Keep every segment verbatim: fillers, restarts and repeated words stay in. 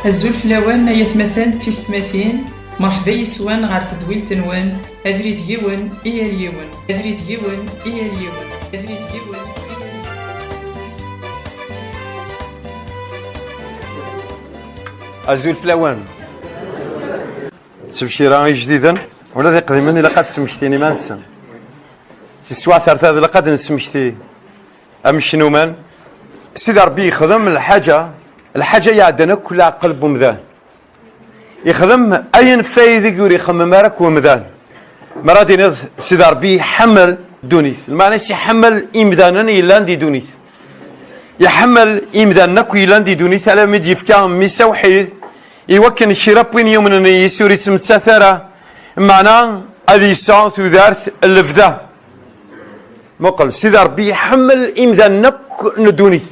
Azul fell-awen, ay atmaten d tisetmatin, merḥba yes-wen ɣer tedwilt-nwen, abrid yiwen i yal yiwen, abrid yiwen i yal yiwen, abrid yiwen i yal yiwen. Azul fell-awen. Ttebcira ijdiden, ula d iqdimen ilaq ad smektin iman-nsen. Si teswiɛt ar ta ilaq ad nesmekti amecnuman. Sidi Ṛebbi yexdem lḥaǧa, lḥaǧa iɛeddan akk leɛqel n umdan. Yexdem ayen f aydeg ur ixemmem ara akk umdan. Mi ara d-tiniḍ Sidi Ṛebbi iḥemmel ddunit, lmeɛna-s iḥemmel imdanen yellan di ddunit. Iḥemmel imdanen akk yellan di ddunit, alammi d-yefka mmi-s awḥid, i wakken kra n win yumnen yis ur ittmettat ara, meɛna ad yesɛu tudert n lebda. Muqel, Sidi Ṛebbi iḥemmel imdanen akk n ddunit,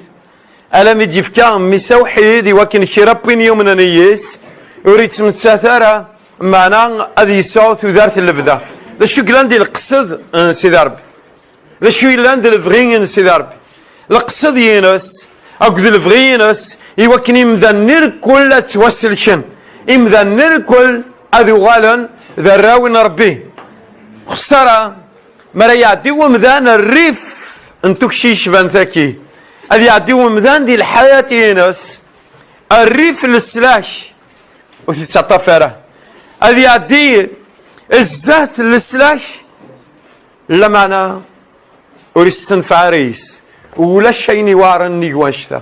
alammi d-yefka mmi-s awḥid i wakken kra n win yumnen yis ur ittmettat ara, meɛna ad yesɛu tudert n lebda. D acu yellan di leqsed n Sidi Ṛebbi? D acu yellan d lebɣi n Sidi Ṛebbi? Leqsed-ines akked lebɣi-ines i wakken imdanen irkul ad ttwaselken, imdanen irkul ad uɣalen d arraw n Ṛebbi. Xsara, mi ara iɛeddi umdan rrif n tukci yecban taki, ad iɛeddi umdan di lḥayat-ines rrif n leslak, ur t-ittaṭṭaf ara. Ad iɛeddi zdat n leslak, lameɛna ur istenfeɛ ara yis. Ulac ayen iweɛren nnig wanect-a.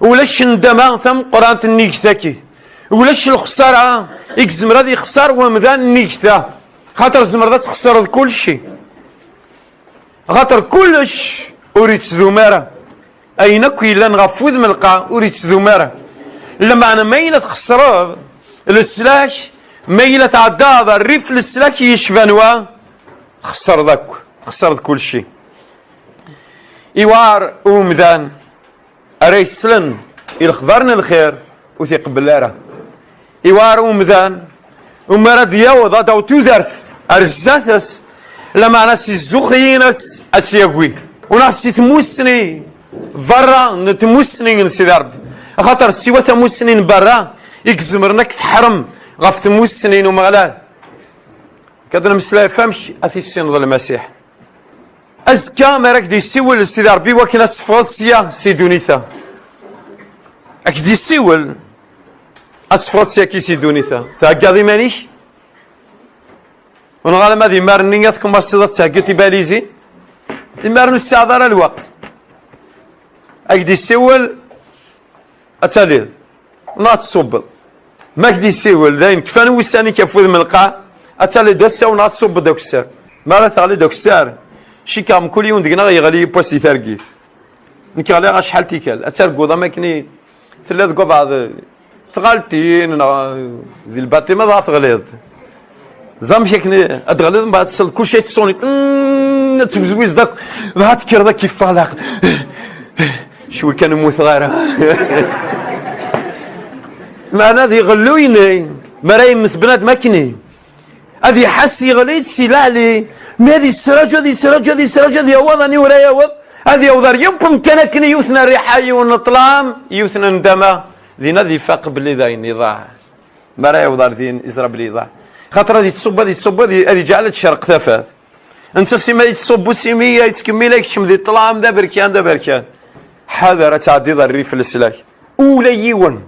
Ulac ndama tameqqrant nnig taki. Ulac lexsara i yezmer ad yexser wemdan nnig ta. Xaṭer tzemreḍ ad txesreḍ kulci. Xaṭer kullec ur ittdum ara. Ayen akk yellan ɣef wudem n lqaɛ ur ittdum ara. Lameɛna ma yella txesreḍ leslak, ma yella tɛeddaḍ rrif leslak yecban wa, txesreḍ akk, txesreḍ kulci. Iwar umdan ara yeslen i lexbar n lxir ur t-iqebbel ara. Iwar umdan, umi ara d-yaweḍ ad d-taweḍ tudert ar zdat-s, lameɛna si zzux-ines ad tt-yagi. U neɣ si tmussni, berra n tmussni n Sidi Ṛebbi. Axaṭer siwa tamussni n berra i izemren ad k-teḥrem ɣef tmussni n Umeɣlal. Kad nemmeslay ɣef amek ad tissineḍ Lmasiḥ. Azekka mi ara k-d-yessiwel Sidi Ṛebbi wakken ad teffɣeḍ sya si ddunit-a. Ad k-d-yessiwel ad teffɣeḍ syaki si ddunit-a. Theggaḍ iman-ik? U neɣ alamma d imar-nni ad tkumassiḍ ad tettheggiḍ tibalizin? Imar ur tesɛiḍ ara lweqt. Ad k-d-yessiwel ad taliḍ. Neɣ ad tṣubbeḍ. Ma k-d-yessiwel, dayen kfan wussan-ik ɣef wudem n lqaɛ, ad taliḍ d asaw neɣ ad tṣubbeḍ d akessar. Mi ara teɣliḍ d akessar, cikkeɣ mkul yiwen deg-neɣ yeɣli yiwwas di targit. Nekk ɣliɣ acḥal tikkal, ad targuḍ am akken i telliḍ deg wabɛaḍ tɣaltin neɣ di lbaṭima dɣa teɣliḍ. Ẓer amek akken ad d-ɣliḍ, mbeɛd tesleḍ kulci yettṣuni, mm, ad tewzwizeḍ akk, dɣa tekkreḍ ad k-iffeɣ leɛqel. Cwi kan ur mmuteɣ ara. Meɛna ad iɣellu yini, mi ara yemmet bnadem akkenni, ad iḥess yeɣli-d si leɛli, mi ad yessraǧu, ad yessraǧu, ad yessraǧu, ad yaweḍ, aniwer ara yaweḍ, ad yaweḍ ar yiwen umkan akken yiwet n rriḥa, yiwen n ṭṭlam, yiwet n ndama, din ad ifaq belli d ayen iḍaɛ. Mi ara yaweḍ ar din, iẓra belli iḍaɛ. Xaṭer ad yettṣubbu, ad yettṣubbu, ad y-, ad yeǧɛel ad tcerreq tafat. Netta sima yettṣubbu, simi yettkemmil, ad yekcem di ṭṭlam, d aberkan, d aberkan. Ḥader ad tɛeddiḍ ar rrif n leslak. Ula yiwen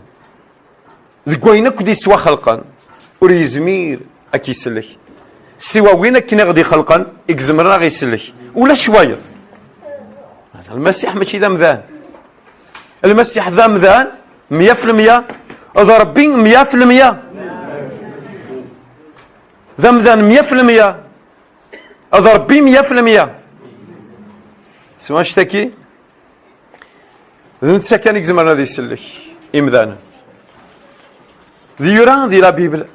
deg wayen akk d-yettwaxelqen ur yezmir ad k-isellek. Siwa win akken i ɣ-d-ixelqen i izemren ad ɣ-isellek. Ulac wayeḍ. Lmasiḥ mačči d amdan. Lmasiḥ d amdan mya f lemya, d Ṛebbi mya f lemya. D amdan mya f lemya, d Ṛebbi mya f lemya. S wanect-agi, d netta kan i izemren ad isellek imdanen. D yura di la Bible,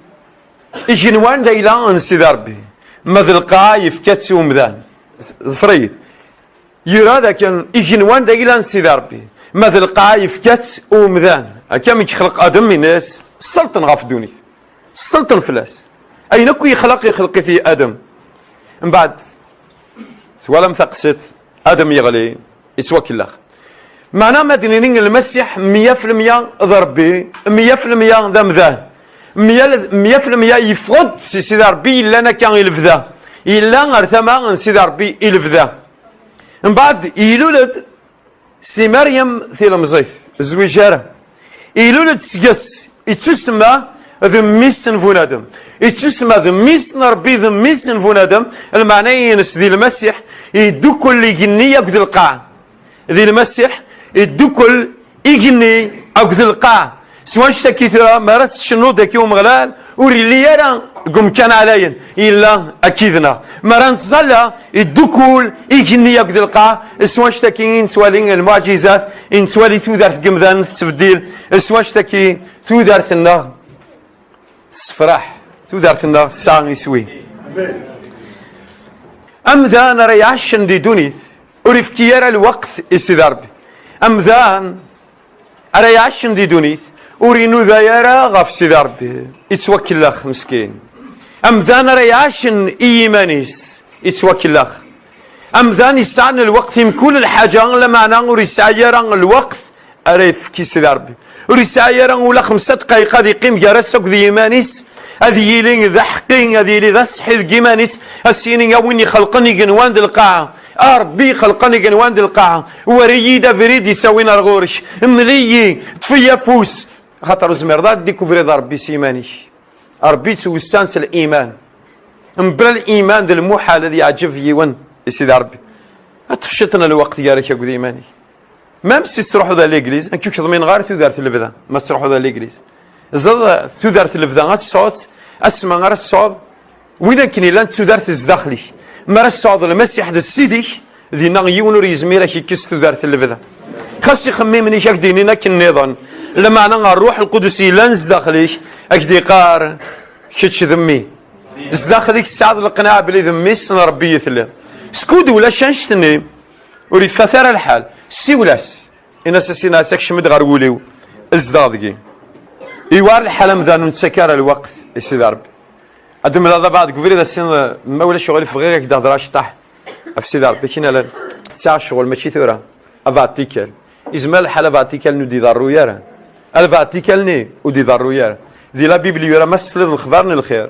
igenwan d ayla n Sidi Ṛebbi, ma d lqaɛa yefka-tt i umdan. Ḍfer-iyi-d. Yura dakken igenwan d ayla n Sidi Ṛebbi, ma d lqaɛa yefka-tt i umdan. Akka mi yexleq Adem, yenna-yas, sselṭen ɣef ddunit. Sselṭen fell-as. Ayen akk yexleq, yexleq-it i Adem. Mbeɛd, twalam taqsiṭ, Adem yeɣli, yettwakellex. Meɛna ma d-nini Lmasiḥ meyya f lemya d Ṛebbi, meyya f lemya d amdan, meyya, meyya f lemya yeffeɣ-d si Sidi Ṛebbi yellan akka i lebda, yella ar tama n Sidi Ṛebbi i lebda. Mbeɛd ilul-d si Meryem tilemẓit, ur zwiǧ ara. Ilul-d seg-s, ittusemma d mmi-s n bunadem. Ittusemma d mmi-s n Ṛebbi, d mmi-s n bunadem, lmeɛna-ines di Lmasiḥ, iddukkel igenni akked lqaɛ. Di Lmasiḥ, iddukkel igenni akked lqaɛ. S wanect-agi tura, mi ara s-tcennuḍ dagi Umeɣlal, ur yelli ara deg umkan ɛlayen, yella akkid-neɣ. Mi ara nettẓalla, iddukul igenni akked lqaɛ. S wanect-agi i nettwali lmuɛǧizat, i nettwali tudert n yemdanen tettbeddil. S wanect-agi tudert-nneɣ tessefraḥ, tudert-nneɣ tesɛa iswi. Amdan ara iɛacen di ddunit, ur ifki ara lweqt i Sidi Ṛebbi. Amdan ara iɛacen di ddunit, ur inuda ara ɣef Sidi Ṛebbi, ittwakellex meskin. Amdan ara iɛacen i yiman-is, ittwakellex. Amdan yesɛan lweqt i mkul lḥaǧa, lameɛna ur yesɛi ara lweqt ara yefk i Sidi Ṛebbi. Ur yesɛi ara ula xemsa dqayeq ad yeqqim gar-as akked yiman-is, ad yili d aḥeqqi, ad yili d aṣeḥḥi deg yiman-is, ad s-yini: "A win ixelqen igenwan d lqaɛa, a Ṛebbi ixelqen igenwan d lqaɛa, wari-yi-d abrid yettawin ar ɣur-k, mel-iyi, ṭṭef-iyi afus." Axaṭer ur zmireḍ ara ad dikuvriḍ Ṛebbi s yiman-ik. Ṛebbi yettwessan s liman. Mebla liman d lmuḥal ad yeɛǧeb yiwen i Sidi Ṛebbi. Ad tefciḍ n lweqt gar-ak akked yiman-ik. Même si tettruḥuḍ ar l'église, nekk ur k-ḍmineɣ ara tudert n lebda, ma tettruḥuḍ ar l'église. Ẓeḍ tudert n lebda, ad tesɛuḍ, asma ara tesɛuḍ, win akken illan d tudert zdaxel-ik. Mi ara tesɛuḍ Lmasiḥ d Ssid-ik, dinna yiwen ur yezmir ad k-ikkes tudert n lebda. Xas ixemmimen-ik ad k-d-inin akken nniḍen, lameɛna Ṛṛuḥ Lqudus yellan zdaxel-ik, ad k-d-iqqar: "Kečč d mmi." Zdaxel-ik tesɛiḍ leqnaɛ belli d mmi-s n Ṛebbi i telliḍ. Skud ulac annect-nni, ur ifat ara lḥal, siwel-as. Ini-as: "A Sidi, a kcem-d ɣer wul-iw, zdeɣ deg-i." Iwɛer lḥal amdan ur nettak ara lweqt i Sidi Ṛebbi. Ad d-temleḍ abeɛd deg ubrid, a Sidi, ma ulac uɣilif bɣiɣ ad k-d-hedreɣ acṭaḥ ɣef Sidi Ṛebbi, akken ala, tesɛa ccɣel mačči tura, abeɛd tikkal. Yezmer lḥal abeɛd tikkal-nni ur d-iḍerru ara. Abeɛd tikkal-nni ur d-iḍerru ara. Di la Bible yura: "Ma tesliḍ lexbar n lxir,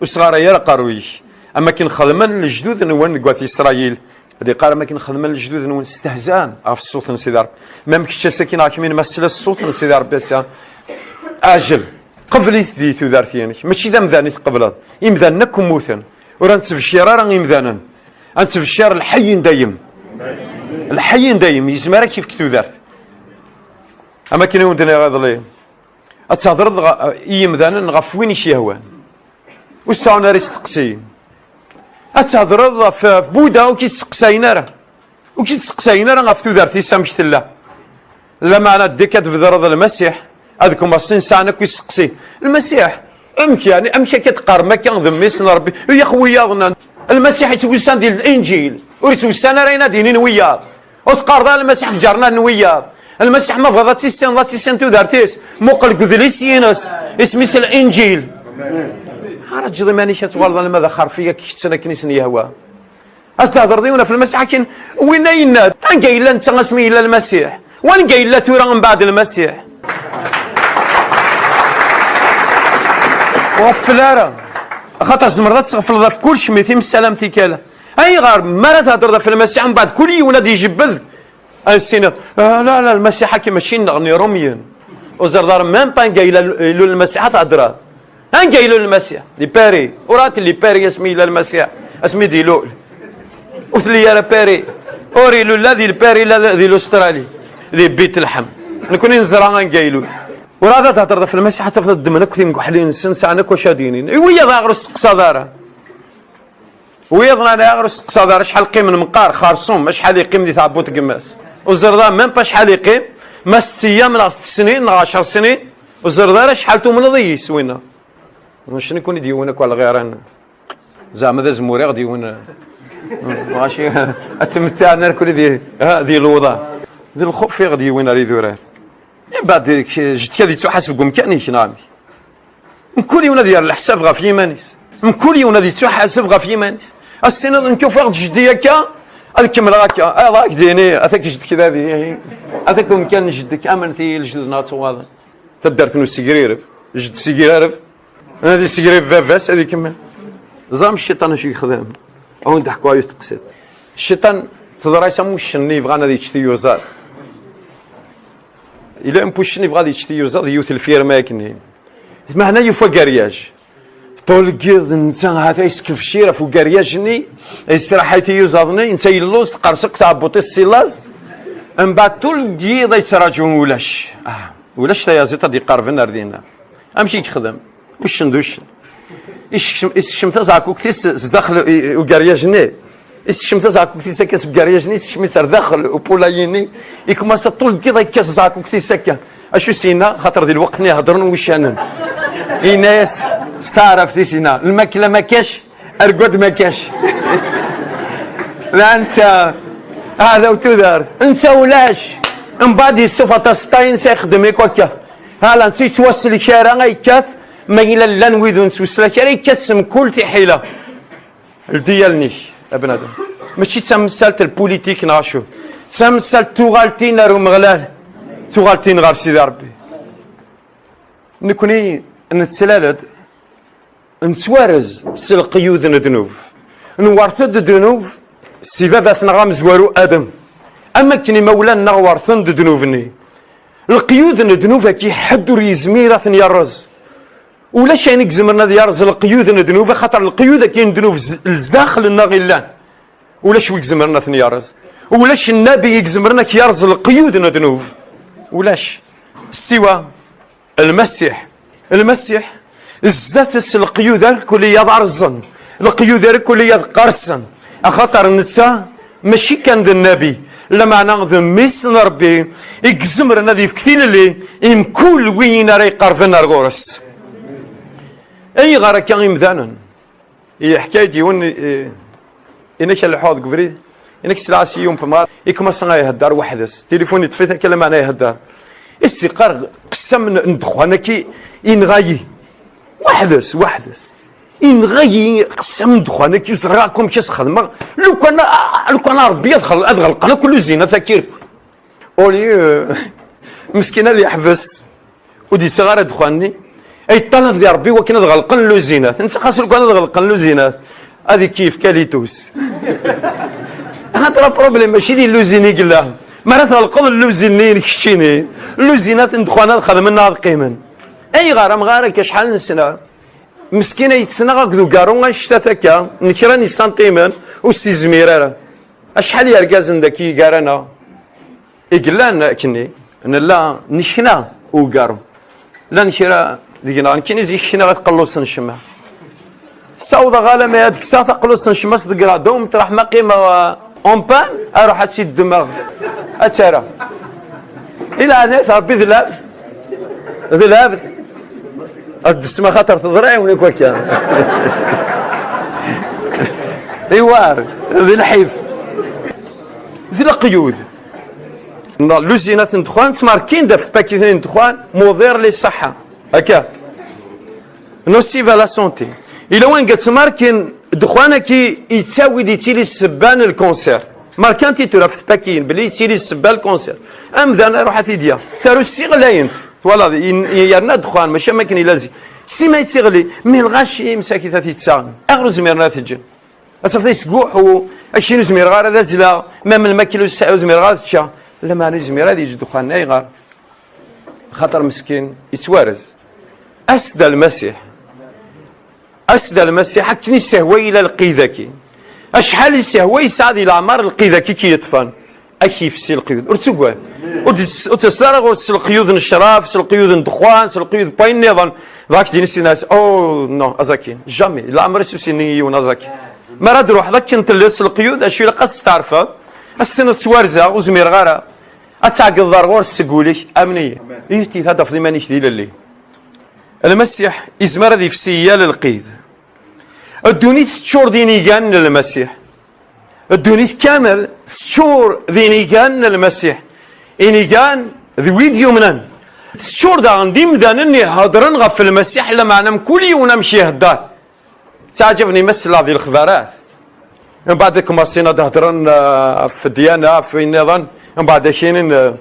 ur sɣaray ara aqerruy-ik, am akken xedmen lejdud-nwen deg wat Isṛayil." Ad iqqar: "Am akken xedmen lejdud-nwen, stehzan ɣef ṣṣut n Sidi Ṛebbi." Ma am kečč ass-akin ɣer kmin, ma tesliḍ ṣṣut n Sidi Ṛebbi ass-a, ɛjel, qbel-it di tudert-inek. Mačči d amdan i tqebleḍ. Imdanen akk mmuten. Ur nettbecciṛ ara imdanen. Ad nettbecciṛ lḥey n dayem. Lḥey n dayem yezmer ad k-ifk tudert. Am akken i wen-d-nniɣ iḍelli, ad thedreḍ ɣ-, i yimdanen ɣef win i k-yehwan. Ur seɛɛun ara isteqsiyen. Ad thedreḍ ɣef, ɣef Buda, ur k-isteqsayen ara. Ur k-isteqsayen ara ɣef tudert-is amek tella. Lameɛna deg ad tbedreḍ Lmasiḥ, ad kumaṣin sɛan akk isteqsiyen. Lmasiḥ, amek yeɛni, amek akka teqqarem akka d mmi-s n Ṛebbi? Yax wiyaḍ-nni. Lmasiḥ yettwussan di Linǧil, ur yettwussan ara ayen ad d-inin wiyaḍ. Ur teqqareḍ ara Lmasiḥ ǧernan n wiyaḍ. Lmasiḥ ma bɣiḍ ad tissineḍ, ad tissineḍ tudert-is, muqel deg udlis-ines, isem-is Linǧil. Ara ǧǧeḍ iman-ik ad tuɣaleḍ alma d axerfi ad k-ketten akken i sen-yehwa. Ad s-d-thedreḍ i yiwen ɣef Lmasiḥ akken, winna yenna-d, anga yella netta asmi yella Lmasiḥ? Wanga yella tura mbeɛd Lmasiḥ? Ɣeffel ara. Axaṭer tzemreḍ ad tɣefleḍ ɣef kullec, mi timsal am tikkal. Ayɣer mi ara thedreḍ ɣef Lmasiḥ, mbeɛd kul yiwen ad ijebbed? Ad s-tiniḍ: "Ah, la, la, Lmasiḥ-agi mačči nneɣ, n Irumyen." Ur ẓerreḍ ara même pas anga yella ilul Lmasiḥ ad theddreḍ. Anga ilul Lmasiḥ? Di Paris. Ur ɛad telli Paris asmi yella Lmasiḥ, asmi d-ilul. Ur telli ara Paris. Ur ilul la di Paris la di l'Australie, di Bit Lḥem. Nekni neẓra anga ilul. Ur ɛad ad theddreḍ ɣef Lmasiḥ, ad tafeḍ ddmen akk timguḥlin-nsen, sɛan akk wacu ad d-inin. I wiyaḍ aɣer ur testeqsaḍ ara? Wiyaḍ nnan aɣer ur testeqsaḍ ara acḥal qqimen meqqar, xerṣum, acḥal yeqqim di tɛebbuḍt n yemma-s. Ur ẓerreḍ ara même pas acḥal yeqqim, ma sett eyyam neɣ sett snin neɣ ɛecr snin, ur ẓerreḍ ara acḥal tumneḍ yis winna. Mačči nekni d yiwen akk lɣiran. Zeɛma d azemmur i ɣ-d-yiwen, mačči ad tmettiɛen arkni di, ha, di lewḍa. D lxuf i ɣ-d-yiwin ar idurar. Mbeɛd, jedk ad yettuḥaseb deg umkan-ik, neɣ amek? Mkul yiwen ad yerr leḥsab ɣef yiman-is. Mkul yiwen ad yettuḥaseb ɣef yiman-is. Ad s-tiniḍ: "Nekk ufiɣ-d jeddi akka, Ad kemmleɣ akka, ad ak-d-ini, atak jeddik dadi, atak umkan n jeddik, amen-iyi lejdud-nneɣ ad tuɣalen. Taddart n usegrareb, jedd segrareb, nadi segrareb baba-s, ad ikemmel. Ẓram cciṭan acu yexdem? Ad wen-d-ḥkuɣ yiwet teqsiṭ. Cciṭan teḍra-yas am uccen-nni yebɣan ad yečč tiyuzaḍ. Yella am uccen yebɣa ad yečč tiyuzaḍ, yiwet lfirma akken. Meɛna yufa garyaj. Ṭul n yiḍ netta ha-t-a yeskebcir ɣef ugaryaj-nni, yesraḥay tiyuzaḍ-nni, netta yelluẓ, teqqers akk tɛebbuḍt-is si laẓ. Mbeɛd ṭul n yiḍ ay yettraǧu ulac. Ah, ulac tayaziḍt ad d-iqerben ar dinna. Amek i yexdem? Uccen d uccen. Isekcem, isekcem tazeɛkukt-is sdaxel i, i ugaryaj-nni. Isekcem tazeɛkukt-is akka seg ugaryaj-nni, isekcem-itt ar daxel upulayi-nni. Ikumasa ṭul n yiḍ akka tazeɛkukt-is akka. Acu s-yenna? Xaṭer di lweqt-nni heddren wuccanen. Yenna-yas s taɛrabt i s-yenna, lmakla ma kac, argwad ma kac. La netta, aɛdaw tudert, netta ulac. Mbeɛd yessufeɣ taseṭṭa-ines ixeddem akk akka. Hala netta yettwaslek ara, ay yekkat, ma yella llan wid ur nettweslak ara, yekkat s mkul tiḥila. Ldi allen-ik, a bnadem. Mačči d tamsalt n lpulitik neɣ acu. D tamsalt n tuɣaltin ar Umeɣlal. Tuɣaltin ɣer Sidi Ṛebbi. Nekni nettlal-d, nettwarez s leqyud n ddnub. Nwerret-d ddnub si baba-tneɣ amezwaru Adem. Am akken imawlan-nneɣ werten-d ddnub-nni. Leqyud n ddnub-agi ḥedd ur yezmir ad ten-yerreẓ. Ulac ayen i izemren ad yerẓ leqyud n ddnub, axaṭer leqyud-agi n ddnub z-, zdaxel-nneɣ i llan. Ulac wi izemren ad ten-yerẓ. Ulac nnabi i izemren ad k-yerẓ leqyud n ddnub. Ulac. Siwa Lmasiḥ. Lmasiḥ, zdat-s leqyud irkelli ad rẓen, leqyud irkelli ad qqersen, axaṭer netta mačči kan d nnabi, lameɛna d mmi-s n Ṛebbi i izemren ad yefk tilelli i mkul win ara iqerben ar ɣur-s. Ayɣer akka imdanen? Yeḥka-yi-d yiwen, eh, inek a leḥḥuɣ deg ubrid, inek selɛa-s i yiwen temɣart, i commence a ihedder weḥd-s. Tilifun yeṭṭef-it akka lameɛna ihedder. Is iqqar qessam n, n ddexxan-agi inɣa-yi. Weḥd-s, weḥd-s. Inɣa-yi qessam n ddexxan-agi, ur ẓriɣ akk amek as-xedmeɣ. Lukan, lukan a Ṛebbi ad xel-, ad ɣelqen akk lluzinat-agi. Au lieu, meskin ad yeḥbes, ur d-yettaɣ ara ddexxan-nni, ay yeṭṭalab di Ṛebbi wakken ad ɣelqen lluzinat. Netta xas lukan ad ɣelqen lluzinat, ad ikki yefka litus. Xaṭer problème mačči di lluzin i yella. Mi ara tɣelqeḍ lluzin-nni n keččini, lluzinat n ddexxan ad xedmen neɣ ad qqimen. Ayɣer amɣar akka acḥal n sna? Meskin ay yettnaɣ akked ugaru anect-a takka, n kra n yisantimen, ur s-izmir ara. Acḥal yergazen daki gar-aneɣ? I yellan akkenni, nella necna ugaru. Llan kra deg-neɣ, nekkini zik kniɣ taqellust n ccemma. Ssawḍeɣ alamma ad kkseɣ taqellust n ccemma s deg rado, metraḥ ma qqimeɣ, euh, en panne, aruḥ ad tt-id-ddmeɣ, ad tt-ara. I leɛnayat Ṛebbi d lɛebd, d lɛebd. Ad d-tesma xaṭer teḍra-yawen akk akka. Iwar, d lḥif. D leqyud. Neɣ lluzinat n ddexxan, ttmerkin-d ɣef tpakit-nni n ddexxan, muḍir li ṣṣeḥḥa. Akka. Nocif à la santé. Yella wanga ttmerkin ddexxan-agi yettawi-d, yettili ssebba n lkanser. Merkan-t-id tura ɣef tpakiyin, belli yettili ssebba n lkanser. Amdan aruḥ ad t-id-yaɣ. Tarus ssiɣlayent. Twalaḍ, in-, yerna ddexxan, mačči am akken yella zik. Sima yettiɣli, mi lɣaci, msakit ad t-yettaɣen. Aɣer ur zmiren ad t-ǧǧen? Ad tafeḍ yesguḥu, akkin ur zmireɣ ara ad azzleɣ, ma m lmakla ur sɛiɣ ur zmireɣ ara ad ččeɣ. Lameɛna ur yezmir ad yeǧǧ ddexxan, ayɣer? Xaṭer meskin, yettwarez. As-d a Lmasiḥ. As-d a Lmasiḥ, akken i sehwa ila lqid-agi. Acḥal i sehwa yesɛa di leɛmer lqid-agi i k-yeṭṭfen. Ad k-yefsi leqyud. Ur ttugad. Ur d-, ur d-tesla ara ɣur-s s leqyud n ccrab, s leqyud n ddexxan, s leqyud n wayen nniḍen. Dɣa k-d-yini Sidna Ɛisa, oh, non, aẓ akkin. Jamais. Leɛmer-is ur s-yenni i yiwen aẓ akkin. Mi ara d-truḥeḍ akken telliḍ s leqyud, acu ilaq ad s-testeɛrfeḍ? Ad s-tiniḍ ttwarzeɣ, ur zmireɣ ara. Ad tɛeggdeḍ ar ɣur-s seg wul-ik, amen-iyi. Yif-it ad tafeḍ iman-ik d ilelli. Lmasiḥ izmer ad yefsi yal lqid. Ddunit teččur d inigan n Lmasiḥ. Ddunit kamel teččur d inigan n Lmasiḥ. Inigan d wid yumnen. Teččur daɣen d imdanen iheddren ɣef Lmasiḥ, lameɛna mkul yiwen amek ihedder. Ttaɛǧaben-iyi ma selleɣ di lexbarat. Mbeɛd ad kmaṣin ad hedren, eh, ɣef ddyana, ɣef wayen nniḍen. Mbeɛd ad k-inin, eh,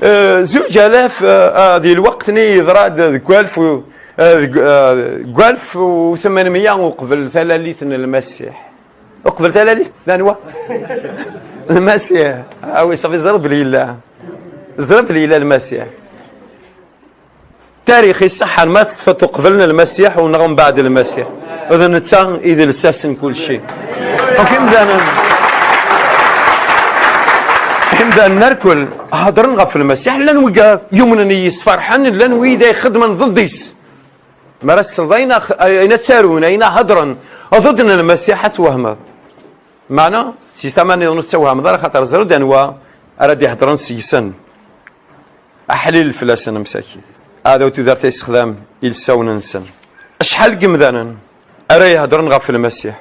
eh, zuǧ alaf, eh, eh, di lweqt-nni yeḍra-d deg walef u, eh, deg, eh, deg walef u tmenmya uqbel talalit n Lmasiḥ. Uqbel talalit n anwa? Lmasiḥ. Awi, ṣafi, ẓriɣ belli yella. Ẓriɣ belli yella Lmasiḥ. Tarix iṣeḥḥan ma teṭṭfeḍ uqbel n Lmasiḥ u neɣ mbeɛd Lmasiḥ. D netta i d lsas n kulci. Akk imdanen, imdanen arkel heddren ɣef Lmasiḥ, llan wigad yumnen i yis-ferḥen, llan wid ay xeddmen ḍedd-is. Mi ara tesleḍ ayen ax-, ayen ad ttarun, ayen ad heddren, ḍedd n Lmasiḥ, ad twehmeḍ. Meɛna, si tama nniḍen ur tettwehmeḍ ara, xaṭer ẓriɣ-d anwa ara d-iheddren seg-sen. Aḥlil fell-asen msakit. Aɛdaw tudert ay yessexdam ilsawen-nsen. Acḥal n yimdanen ara iheddren ɣef Lmasiḥ?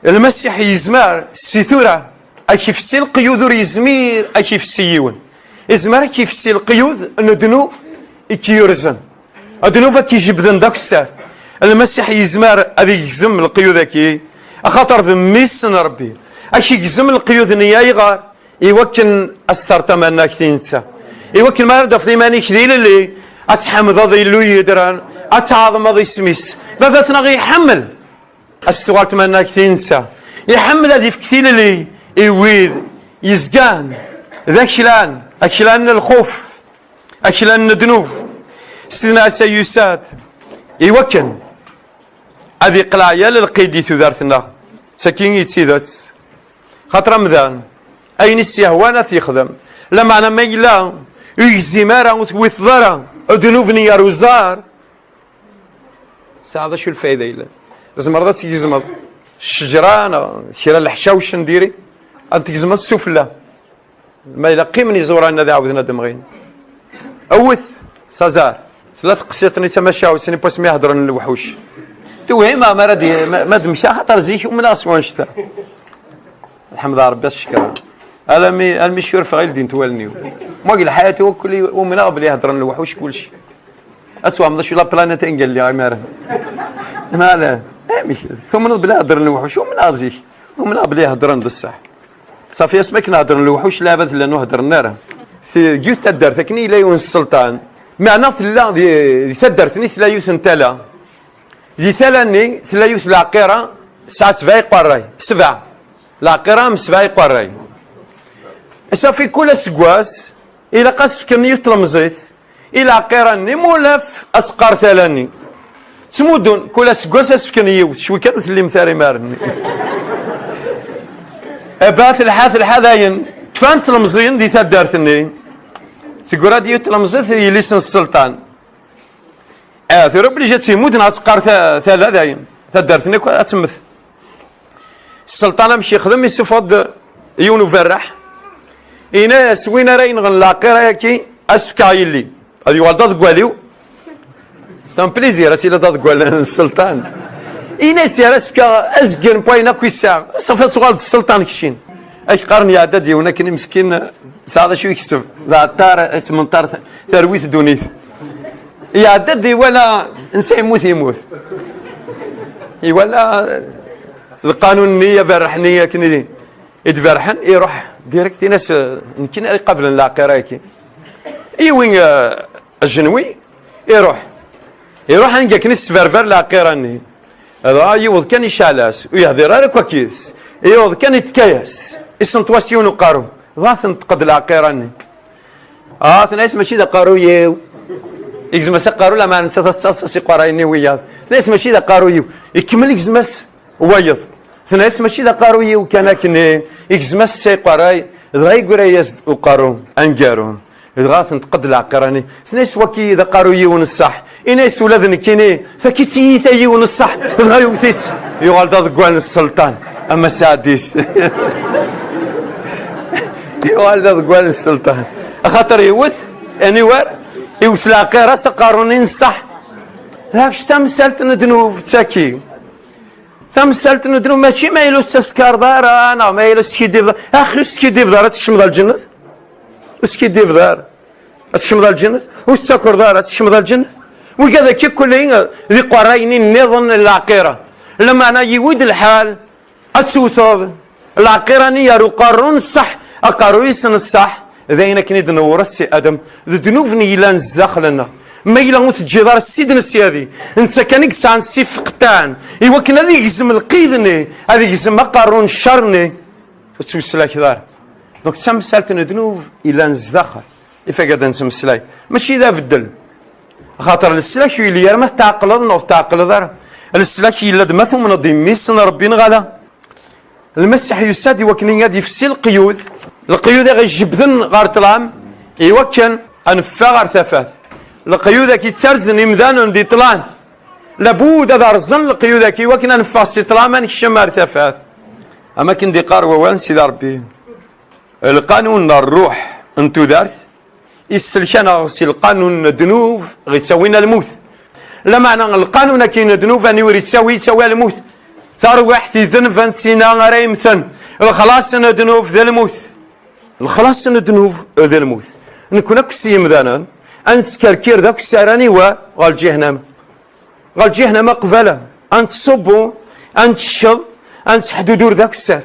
Lmasiḥ yezmer, si tura, ad k-ifessi leqyud ur yezmir ad k-ifessi yiwen. Yezmer ad k-ifessi leqyud n ddnub i k-yurzen. Ddnub ad k-ijebden d akessar. Lmasiḥ yezmer ad igzem leqyud-agi, axaṭer d Mmi-s n Ṛebbi. Ad k-igzem leqyud-nni ayɣer? Iwakken ad s-terr tamanagt i netta. Iwakken mi ara d-tafeḍ iman-ik d ilelli, ad tḥemdeḍ Illu yedren, ad tɛeḍmeḍ isem-is. Baba-tneɣ iḥemmel ad s-tuɣal tmanagt i netta. Iḥemmel ad ifk tilelli i wid yezgan d aklan, aklan n lxuf, aklan n ddnub. Sidna Ɛisa yusa-d iwakken ad iqleɛ yal lqid i tudert-nneɣ. D tagi i d tidet. Xaṭer amdan, ayen i s-yehwan ad t-yexdem. Lameɛna ma yella ur yegzim ara, ur twiteḍ ara ddnub-nni ɣer uẓar, tesɛa d acu lfayda yellan? Tzemreḍ ad tgezmeḍ ccejra neɣ kra n leḥcawec n diri, ad tgezmeḍ sufella. Ma yella qqimen iẓuran ad ɛawden ad d-mɣin. Awet s aẓar. Tella teqsiṭ-nni d tamacahut-nni n wasmi i heddren lewḥuc. Tewhim ma ara d-, ma, ma d-mekta, xaṭer zik umneɣ s wanect-a. Lḥemd ɣer Rebbi, ad s-cekkreɣ. Almi, almi curfeɣ i ldint wallen-iw. Ma deg lḥayat-iw akk umneɣ belli heddren lewḥuc kulci. Ad twehmeḍ acu la planète i ngelliɣ imaren. Neɣ ala? Amek? Tumneḍ belli heddren lewḥuc? Umneɣ zik. Umneɣ belli heddren d ṣṣeḥ. Ṣafi, asmi akken heddren lewḥuc, lɛibad llan ur heddren ara. Ti-, deg yiwet taddart akken yella yiwen n sselṭan, meɛna tella di, di taddart-nni tella yiwet n tala. Di tala-nni tella yiwet leɛqira, tesɛa sebɛa iqerray, sebɛa. Leɛqira am sebɛa iqerray. Ṣafi, kul aseggas ilaq ad s-fken yiwet tlemẓit i leɛqira-nni, mulaf ad teqqar tala-nni. Ttmuddun, kul aseggas ad s-fken yiwet, cwi kan ur tellimt ara imaren-nni. Aba telḥa, telḥa dayen, kfan tlemẓiyin di taddart-nni. Teggra-d yiwet tlemẓit i yelli-s n sselṭan. Ah, tura obligé ad tt-imudd neɣ ad teqqar ta-, tala dayen. Taddart-nni akk ad temmet. Sselṭan amek yexdem, isuffeɣ-d yiwen uberraḥ. Yenna-yas, win ara yenɣen leɛqira-yaki, ad s-fkeɣ yelli. Ad yuɣal d aḍeggal-iw. C'est un plaisir, ad tili d aḍeggal n sselṭan. Yenna-yas, ara s-fkeɣ azgen n wayen akk yesɛa. Ṣafi ad tuɣal d sselṭan keččin. Ak qqaren iɛedda-d yiwen akken imeskin, sɛa d acu yekseb. D aɛeṭṭar, yettmenṭar t-, terwi-t ddunit. Iɛedda-d iwala, netta yemmut, yemmut. Iwala lqanun-nni, aberreḥ-nni akken i, i d-berrḥen, iruḥ direct, in-as, nekkini ara iqablen leɛqira-agi. Yiwi, eh, ajenwi, iruḥ. Iruḥ anga akken isberber leɛqira-nni. Dɣa yiweḍ kan iceɛl-as, ur yehdir ara akk yid-s. Yiweḍ kan ittekka-yas, isenṭew-as yiwen uqerru. Dɣa tenṭeq-d leɛqira-nni. Ah, tenna-yas, mačči d aqerruy-iw. Igzem-as aqerru, lameɛna nettat ad tettaḍsa s iqerray-nni wiyaḍ. Tenna-yas, mačči d aqerruy-iw. Ikemmel igzem-as wayeḍ. Tenna-yas, mačči d aqerruy-iw kan akken, igzem-as s iqerray, dɣa yeggra-yas-d uqerru aneggaru. Dɣa tenṭeq-d leɛqira-nni. Tenna-yas, waki d aqerruy-iw n ṣṣeḥ. Ini-as, ula d nekkini, taki d tiyita-iw n ṣṣeḥ. Dɣa yewwet-itt. Yuɣal d aḍeggal n sselṭan. Ama saɛd-is. Yuɣal d aḍeggal n sselṭan. Axaṭer yewwet, aniwer, iwet leɛqira s aqerru-nni n ṣṣeḥ. Dak tamsalt n ddnub d taki. Tamsalt n ddnub mačči ma yella ur tettaskareḍ ara, neɣ ma yella ur teskiddibeḍ ara. Axi ur teskiddibeḍ ara, ad tkecmeḍ ɣer lǧennet? Ur teskiddibeḍ ara, ad tkecmeḍ ɣer lǧennet? Ur tettakereḍ ara, ad tkecmeḍ ɣer lǧennet? Wigad akka kulli d iqerrayen nniḍen n leɛqira. Lameɛna yiwi-d lḥal ad tewteḍ Lɛeqirani ar uqerru n ṣṣeḥ, aqerru-is n ṣṣeḥ, d ayen akken i d-newret si Adam, d ddnub-nni yellan zdaxel-nneɣ. Ma yella ur teǧǧiḍ ara Ssid n Syadi, netta kan i yesɛan ssif qeṭṭan, i wakken ad igzem lqid-nni, ad igzem aqerru n ccer-nni, ur ttmeslak ara. Donc d tamsalt n ddnub yellan zdaxel, ifak ad nettmeslay, mačči d abeddel. Axaṭer leslak ur yelli ara ma tetɛeqleḍ neɣ ur tetɛeqleḍ ara. Leslak yella-d ma tumneḍ d mmi-s n Ṛebbi neɣ ala. Lmasiḥ yusa-d i wakken ad yefsi leqyud, leqyud i ɣ-ijebbden ɣer ṭṭlam, i wakken ad neffeɣ ɣer tafat. Leqyud-agi ttarzen imdanen di ṭṭlam. Labud ad rẓen leqyud-agi i wakken ad neffeɣ si ṭṭlam, ad nekcem ar tafat. Am akken d-iqqar wawal n Sidi Ṛebbi, lqanun n ṛṛuḥ n tudert isselkan-aɣ si lqanun n ddnub ɣ-ittawin ar lmut. Lameɛna lqanun-agi n ddnub aniwer ittawi? Ittawi ar lmut. Tarwiḥt, idenb, d tinna ara yemmten. Lexlaṣ n ddnub d lmut. Lexlaṣ n ddnub d lmut. Nekkni akk s yimdanen, ad nettkerkir d akessar aniwa? Ɣer lǧihnama. Ɣer lǧihnama qbala, ad nettṣubbu, ad nettecceḍ, ad nettḥdudur d akessar.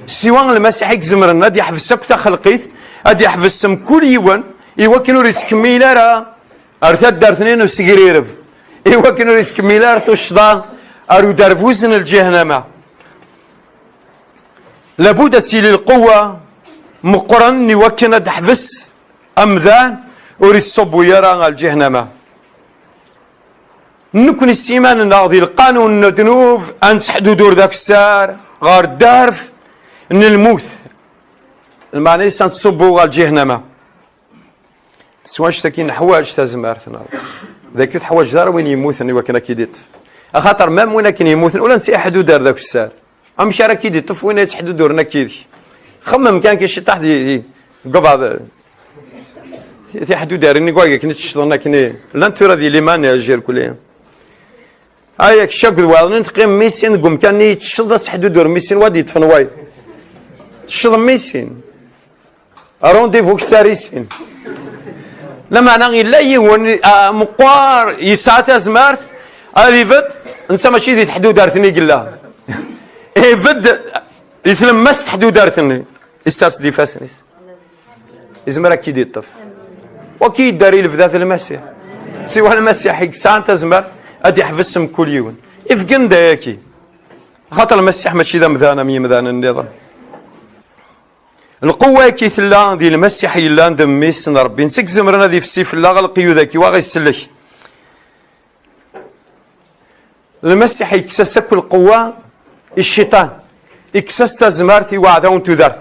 Siwa Lmasiḥ i izemren ad yeḥbes akk taxelqit, ad yeḥbes mkul yiwen, i wakken ur yettkemmil ara ar taddart-nni n usegrereb, i wakken ur yettkemmil ara tuccḍa ar uderbuz n lǧihnama. Labud ad tili lquwwa meqqren i wakken ad teḥbes amdan ur yettṣubbu ara ɣer lǧihnama. Nekkni s yiman-nneɣ di lqanun n ddnub ad nettḥdudur d akessar ɣer ddarb n lmut. Lmeɛna-is ad nettṣubbu ɣer lǧihnama. S wanect-agi neḥwaǧ tazmert, neɣ d akken teḥwaǧeḍ ara win yemmuten i wakken ad k-id-iṭṭef. Axaṭer mam win akken yemmuten ula netta iḥdudar d akessar. Amek ara k-id-iṭṭef win ay yettḥeduduren akka yid-k? Xemmem kan ki ciṭaḥ di, di, deg ubaɛḍ. Ti-, tiḥdudarin i wagi akken i ttecḍen akken i llant tura di liman i ajirkuli. Ay, kečč akked wayeḍ-nni teqqimem i sin deg umkan-nni, yettecceḍ ad teḥdudur mi sin, wa d-yeṭṭfen wayeḍ. Tecceḍem i sin. Rendez-vous kessar i sin. Lameɛna yella yiwen, ah, meqqar yesɛa tazmert ad ibedd, netta mačči di teḥdudart-nni i yella. Ibedd di tlemmast teḥdudart-nni. Issers-d ifassen-is. Izmer ad k-id-iṭṭef. Wa k-yedder i lebda d Lmasiḥ. Siwa Lmasiḥ i yesɛan tazmert ad iḥbes mkul yiwen. Ifgen-d ayaki. Axaṭer Lmasiḥ mačči d amdan am yimdanen nniḍen. Lquwwa-agi tella di Lmasiḥ yellan d Mmi-s n Ṛebbi. Netta i izemren ad ifsi fell-aɣ leqyud-agi, wa ɣ-isellek. Lmasiḥ yekkes-as akk lquwwa i cciṭan. Yekkes-as tazmert i weɛdaw n tudert.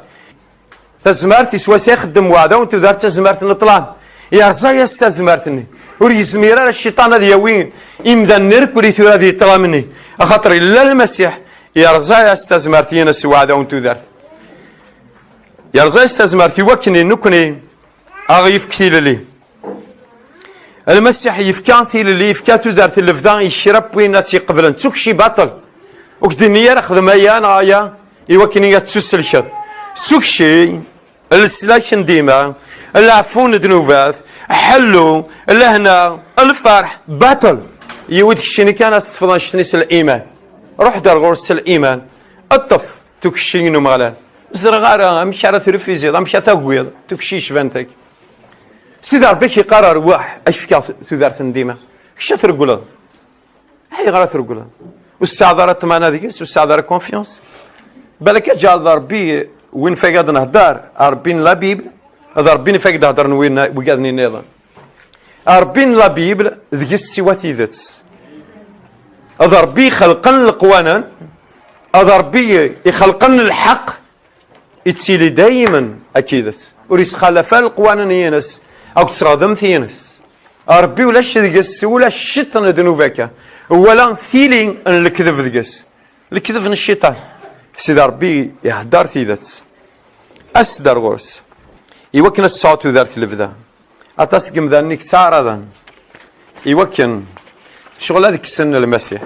Tazmert i swayes ay ixeddem weɛdaw n tudert, tazmert n ṭṭlam. Yerẓa-yas tazmert-nni. Ur yezmir ara cciṭan ad yawi imdanen irkul i tura di ṭṭlam-nni. Axaṭer yella Lmasiḥ, yerẓa-yas tazmert-ines i weɛdaw n tudert. Yerẓa-yas tazmert i wakken i nekkni a ɣ-yefk tilelli. Lmasiḥ yefka tilelli, yefka tudert n lebda i kra n win ad tt-iqeblen. D tukci baṭel. Ur k-d-inni ara xdem aya neɣ aya i wakken i ad tettuselkeḍ. D tukci, leslak n dima, leɛfu n ddnubat, ḥellu, lehna, lferḥ, baṭel. Yiwi-d keččini kan ad teṭṭfeḍ annect-nni s liman. Ruḥ-d ar ɣur-s s liman. Ṭṭef tukci n Umeɣlal. Ur ẓriɣ ara amek ara treffiziḍ, amek ara tagiḍ tukci yecban tagi. Sidi Ṛebbi k-iqqar rwaḥ, ad k-fkeɣ tudert n dima. Kečč ad tregleḍ. Ayɣer ad tregleḍ? Ur tesɛiḍ ara ṭṭmana deg-s, ur tesɛiḍ ara confiance. Balak ad tǧeɛleḍ Ṛebbi win fag ad nhedder, Ṛebbi n la Bible, d Ṛebbi n fag d-heddren win, wigad-nni nniḍen. Ṛebbi n la Bible deg-s siwa tidet. D Ṛebbi ixelqen leqwanen, d Ṛebbi ixelqen lḥeqq, ittili daymen akid-s. Ur yesxalaf ara leqwanen-ines akked tɣedemt-ines. Ṛebbi ulac deg-s ula ciṭ n ddnub akka, wala tili n lekdeb deg-s. Lekdeb n cciṭan. Sidi Ṛebbi ihedder tidet. As-d ar ɣur-s. Iwakken ad tesɛu tudert lebda. Aṭas n yemdanen i yettɛaraḍen iwakken ccɣel ad kksen Lmasiḥ.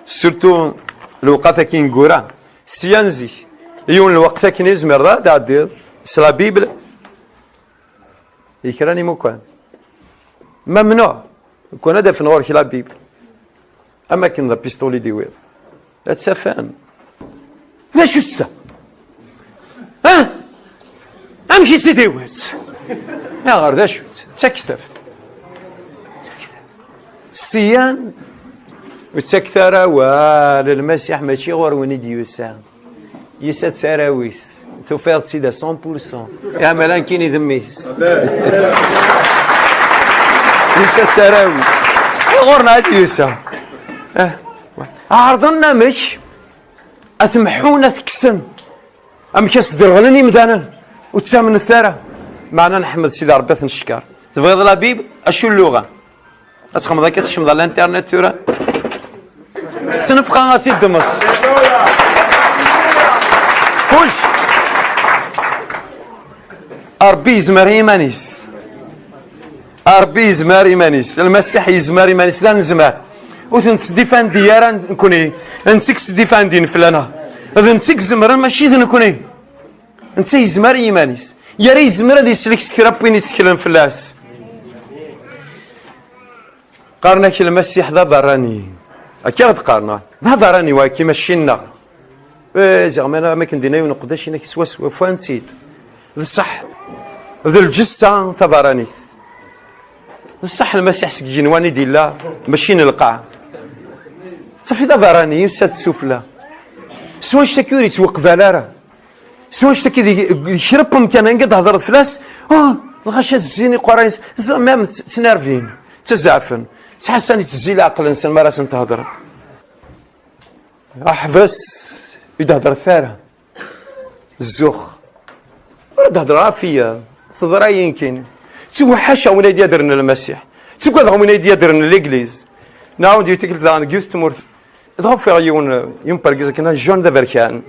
Surtout lewqat-agi ineggura. Sya n zik. Yiwen lweqt akken izmer ad tɛeddiḍ s la Bible i kra n imukan. Mamnuɛ. Kun ad afen ɣur-k la Bible. Am akken d apistoli d-iwiḍ. Ad tt-afan. D acu-tt ta? Amek i tt-id-iwet? Aɣer d acu-tt? D taktabt. Syan, ur ttaket ara awal, Lmasiḥ mačči ɣur-wen i d-yusa. Yusa-d s arraw-is, tufiḍ-tt-id à cent pour cent. Iɛmel akken i d mmi-s. Yusa-d s arraw-is. Ɣur-neɣ i d-yusa. Eh, ɛerḍen amek ad t-mḥun, ad t-kksen. Amek as-derɣlen imdanen, ur ttamnet ara. Meɛna nḥemmed Sidi Ṛebbi, ad t-neckeṛ. Tebɣiḍ la Bible? Acu lluɣa? Ad txedmeḍ akka, tecmeḍ ar l'internet tura. S tnefqa ad tt-id-ddmeḍ. Kullec. Ṛebbi yezmer i yiman-is. Ṛebbi yezmer i yiman-is. Lmasiḥ yezmer i yiman-is. La nezmer. Ur ten-tettdifandi ara nekkni. D netta i yettdifandin fell-aneɣ. D netta i izemren, mačči d nekkni. Netta yezmer i yiman-is. Yara yezmer ad yeslek s kra n win yetteklen fell-as. Qqaren-ak Lmasiḥ d aberrani. Akka i ɣ-d-qqaren. D aberrani wagi, mačči nneɣ. Eh, ziɣ ma akken d-yenna yiwen uqeddac, yenna-k swaswa, ufan-tt-id. D ṣṣeḥ. D lǧessa taberranit. D ṣṣeḥ, Lmasiḥ seg igenwan i d-yella, mačči n lqaɛ. Safi d aberrani, yusa-d sufella. S wanect-agi ur yettwaqbal ara. S wanect-agi di, di kra n wemkan anga d-thedreḍ fell-as, oh, lɣaci zzin iqerray-nsen, même tt-, ttnervin, ttazeɛfen, ttḥassan ittezzi leɛqel-nsen mi ara sen-thedreḍ. Ḥbes, ur d-heddret ara. Zzux. Ur d-heddreɣ ɣef iya. Teḍra-yi nekkini. Ttweḥḥaceɣ win ay d-yadren Lmasiḥ. Ttagadeɣ win ay d-yadren Legliz. Nɛawed yiwet tikkelt daɣen deg yiwet tmurt. Dɣa ufiɣ yiwen, yiwen n wergaz akken, John d aberkan.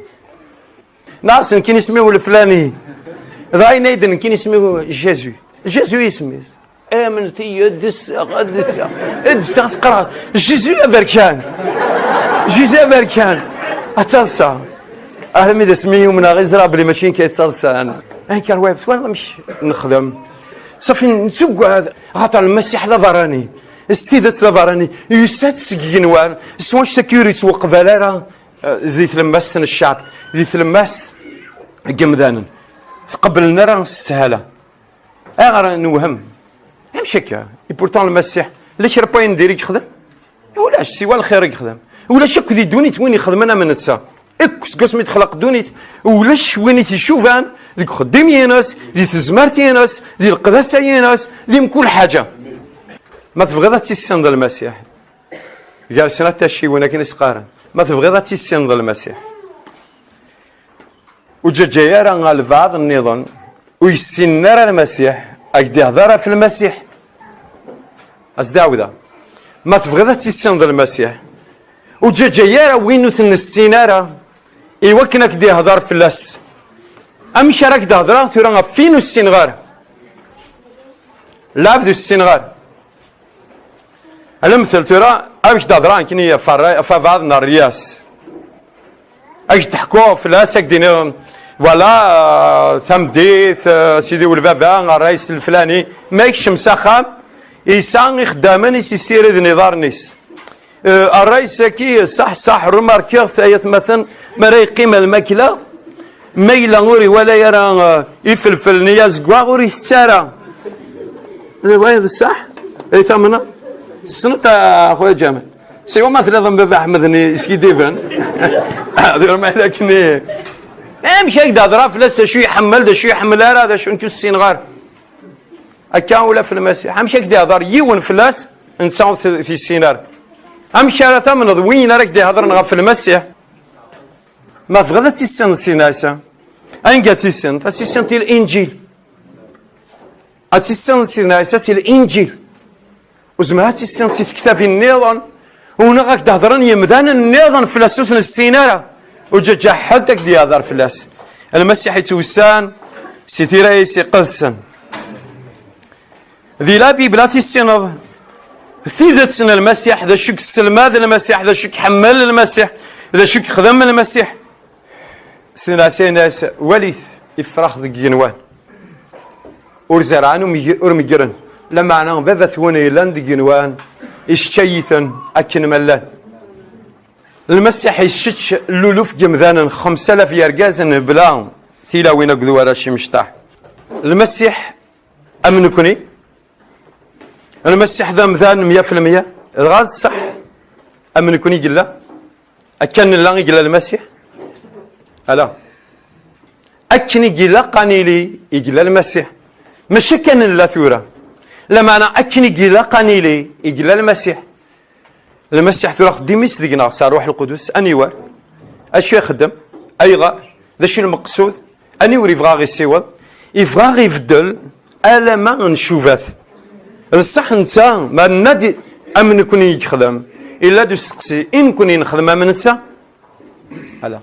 Nniɣ-as nekkini isem-iw leflani. Dɣa yenna-yi-d nekkini isem-iw Jésus. Jésus i isem-is. Amnet-iyi, ad d-sseɣ, ad d-sseɣ, ad d-sseɣ, s qqareɣ, Jésus aberkan! Jésus aberkan! Ad taḍsa! Armi d asmi i umneɣ i ẓriɣ belli mačči nekk ay d taḍsa. Anker web, twalaḍ amek nexdem? Safi nettugad, axaṭer Lmasiḥ d aberrani. S tidet d aberrani. Yusa-d seg igenwan, s wanect-agi ur yettwaqbal ara, eh, di tlemmast n cceɛb, di tlemmast n yemdanen. Tqebblen ara s sshala. Ayɣer newhem? Amek akka? Et pourtant Lmasiḥ, la kra n wayen n diri i yexdem? Ulac, siwa lxir i yexdem. Ulac akk di ddunit win ixedmen am netta. Akk seg wasmi d-texleq ddunit, ulac win i t-icuban deg uxeddim-ines, di tezmert-ines, di leqdasa-ines, di mkul ḥaǧa. Ma tebɣiḍ ad tissineḍ Lmasiḥ, gar snat tacciwin akken i s-qqaren, ma tebɣiḍ ad tissineḍ Lmasiḥ, ur ǧǧaǧǧay ara ɣer lbeɛḍ nniḍen ur yessinen ara Lmasiḥ, ad k-d-ihder ɣef Lmasiḥ. Ad s-d-ɛawdeɣ. Ma tebɣiḍ ad tissineḍ Lmasiḥ, ur ǧǧaǧǧay ara win ur t-nessin ara i wakken ad k-d-ihder fell-as. Amek ara k-d-hedreɣ tura ɣef win ur ssineɣ ara? Lɛebd ur ssineɣ ara. Lemtel tura, ad k-d-hedreɣ nekkini ɣef ṛṛay, ɣef abeɛḍ n ṛṛyas. Ad k-d-ḥkuɣ fell-as, ad k-d-iniɣ, voilà, euh, tameddit, euh, sidi u lbaba, ṛṛay-is leflani, ma yekcem s axxam, yesɛa ixeddamen i s-yessiriden iḍarren-is. Euh, ṛṛay-is-agi, ṣaḥ, ṣaḥ, remarkiɣ-t, ay atmaten, mi ara yeqqim ar lmakla, ma yella ur iwala ara, euh, ifelfel-nni azeggaɣ, ur itett ara. D wayeḍ ṣṣeḥ? Ay tamneḍ? Tessneḍ a xuya Ǧamal? Siwa ma telliḍ am baba Ḥmed-nni iskidiben. Ad yur ma yella akken. Amek ad k-d-hedreɣ fell-as, d acu iḥemmel, d acu iḥemmel ara, d acu nekk ur ssineɣ ara. Akka ula f Lmasiḥ. Amek ad k-d-ihder yiwen fell-as, netta ur t-, t-yessin ara? Amek ara tamneḍ win ara k-d-ihedren ɣef Lmasiḥ? Ma tebɣiḍ ad tissineḍ Sidna Ɛisa, anga ad tissineḍ? Ad tissineḍ i Linǧil. Ad tissineḍ Sidna Ɛisa si Linǧil. Ur zemreɣ ad tissineḍ si tektabin nniḍen, u neɣ ad k-d-hedren yemdanen nniḍen fell-as ur t-nessin ara. Ur ǧǧaǧǧa ḥedd ad k-d-yehder fell-as. Lmasiḥ yettwessan si tira-is iqedsen. Di la Bible ad tissineḍ tidet n Lmasiḥ, d acu i yesselmad Lmasiḥ, d acu i iḥemmel Lmasiḥ, d acu i yexdem Lmasiḥ. Sidna Ɛisa yenna-as, walit ifrax deg igenwan. Ur zerɛen, ur meg-, ur meggren. Lameɛna baba-twen yellan deg igenwan, yesseččay-iten akken ma llan. Lmasiḥ yessečč luluf n yemdanen, xemsa alaf yergazen bla tilawin akked warrac imecṭaḥ. Lmasiḥ am nekni. Lmasiḥ d amdan mya f lmya. Dɣa d ṣṣeḥ am nekni i yella. Akka nella i yella Lmasiḥ. Ala. Akken i ilaq ad nili i yella Lmasiḥ. Mačči akka nella tura. Lameɛna akken i ilaq ad nili i yella Lmasiḥ. Lmasiḥ tura xeddim-is deg-neɣ s Ṛṛuḥ Lqudus, aniwer? Acu ixeddem? Ayɣer? D acu i lmeqsud? Aniwer ibɣa ɣ-isiweḍ? Ibɣa ɣ-ibeddel alama ncubat. D ṣṣeḥ netta, ma nenna-d am nekni i yexdem, illa-d usteqsi, i nekni nexdem am netta? Ala.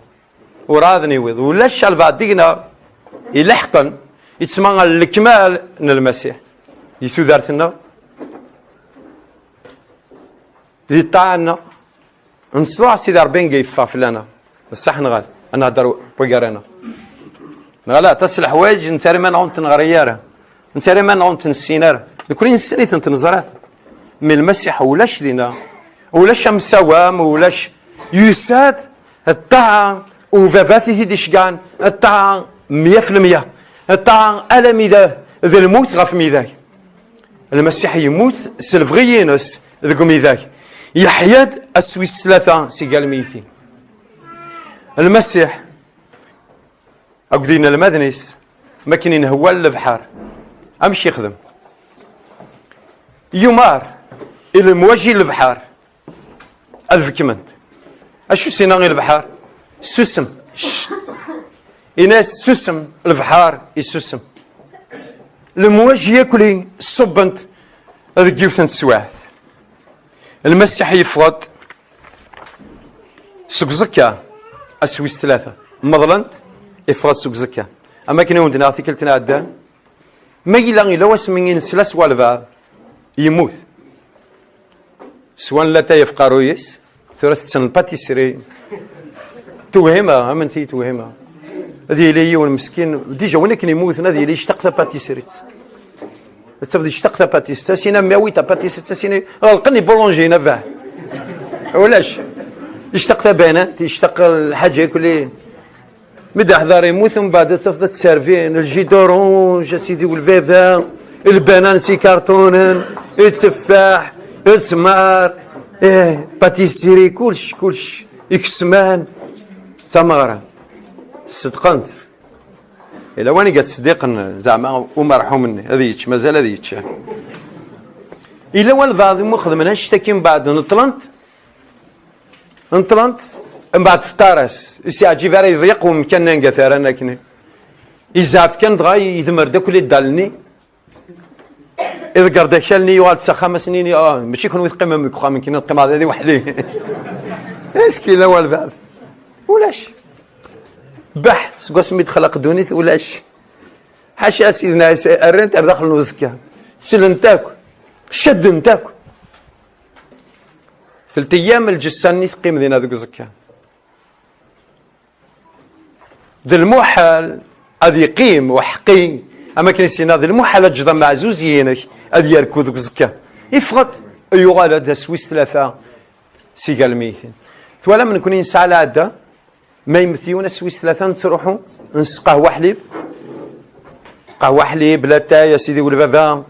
Ur ɛad niwiḍ. Ulac albaɛḍ deg-neɣ ileḥqen, yettma lekmal n Lmasiḥ di tudert-nneɣ, di ṭṭaɛa-nneɣ. Nettḍuɛ Sidi Ṛebbi nga yeffeɣ fell-aneɣ. D ṣṣeḥ neɣ ala? Ad nehder waggar-aneɣ. Neɣ ala, aṭas n leḥwayeǧ nettarra iman-nneɣ ur ten-neɣri ara. Nettarra iman-nneɣ ur ten-nessin ara. Nekkni nessen-itent, neẓra-tent. Mi Lmasiḥ ulac dinna. Ulac amsawam, ulac. Yusa-d ṭṭaɛa ubabat i t-id-iceggɛen, ṭṭaɛa mya f lmya, ṭṭaɛa alami d, d lmut ɣef midag. Lmasiḥ yemmut s lebɣi-ines deg umidag. Yeḥya-d ass wis tlata si gar lmeytin. Lmasiḥ akked inelmaden-is, mi akken inehwa lebḥer, amek yexdem? Yumar i lemwaji n lebḥer ad bekment. Acu s-yenna i lebḥer? Susem. Cct. Yenna-as, susem, lebḥer isusem. Lemwaji yakk-li ṣubbent deg yiwet n teswiɛt. Lmasiḥ yeffeɣ-d seg uẓekka, ass wis tlata. Meḍlen-t, yeffeɣ-d seg uẓekka. Am akken i wen-d-nniɣ tikkelt iɛeddan, ma yella, yella wasmi i nesla s walbeɛḍ, yemmut. Swan latay ɣef uqerruy-is, tura tetten lpatisri. Tewhima, amen-iyi tewhima. Ad yili yiwen meskin, dija win akken yemmuten, ad yili yectaq tapatisrit. Ad tafeḍ yectaq tapatisrit, tasina mya wita patisrit, tasina ɣelqen i boulonjin, abah. Ulac. Yectaq tabanant, yectaq lḥaǧa yakk-li. Mi d-aḥdar yemmut, mbeɛd ad tafeḍ ad t-servin, le jus d'orange, a sidi ulbaba, lbanan s ikarṭunen, tteffaḥ, ttmar, eh, patisserie, kullec, kullec, ikesman, d tameɣra. Ṣeddqen-t. Yella win i yettseddiqen, zeɛma umerḥum-nni, ad yečč, mazal ad yečč. Yella walbeɛḍ umi xedmen annect-agi, mbeɛd neṭṭlen-t, Neṭṭlent, mbeɛd teṭṭar-as, ur s-yeɛǧib ara, yeḍyeq wemkan anga t-rran akken. Yezɛef kan, dɣa yedmer-d akk liddal-nni, iḍegger-d akal-nni, yuɣal-d s axxam, asen-yini, ah, mačči kenwi teqqimem deg uxxam, nekkini ad qqimeɣ da di weḥd-i. Est-ce que yella walbeɛḍ? Ulac. Beḥ, seg wasmi d-txelq ddunit, ulac. Ḥaca, a Sidna Ɛisa, rran-t ar daxel n uẓekka. Ttlen-t akk. Cadden-t akk. Telt ayyam lǧessa-nni teqqim dinna deg uẓekka. D lmuḥal ad yeqqim uḥeqqi, am akken i s-yenna, d lmuḥal ad teǧǧeḍ ameɛzuz-inek ad yerku deg uẓekka. Iffeɣ-d, yuɣal-d ass wis tlata si gar lmeytin. Twalam, nekkni nesɛa lɛadda, ma yemmet yiwen ass wis tlata, nettruḥu, nesseqahwa ḥlib. Qahwa ḥlib, latay, a sidi ulbaba,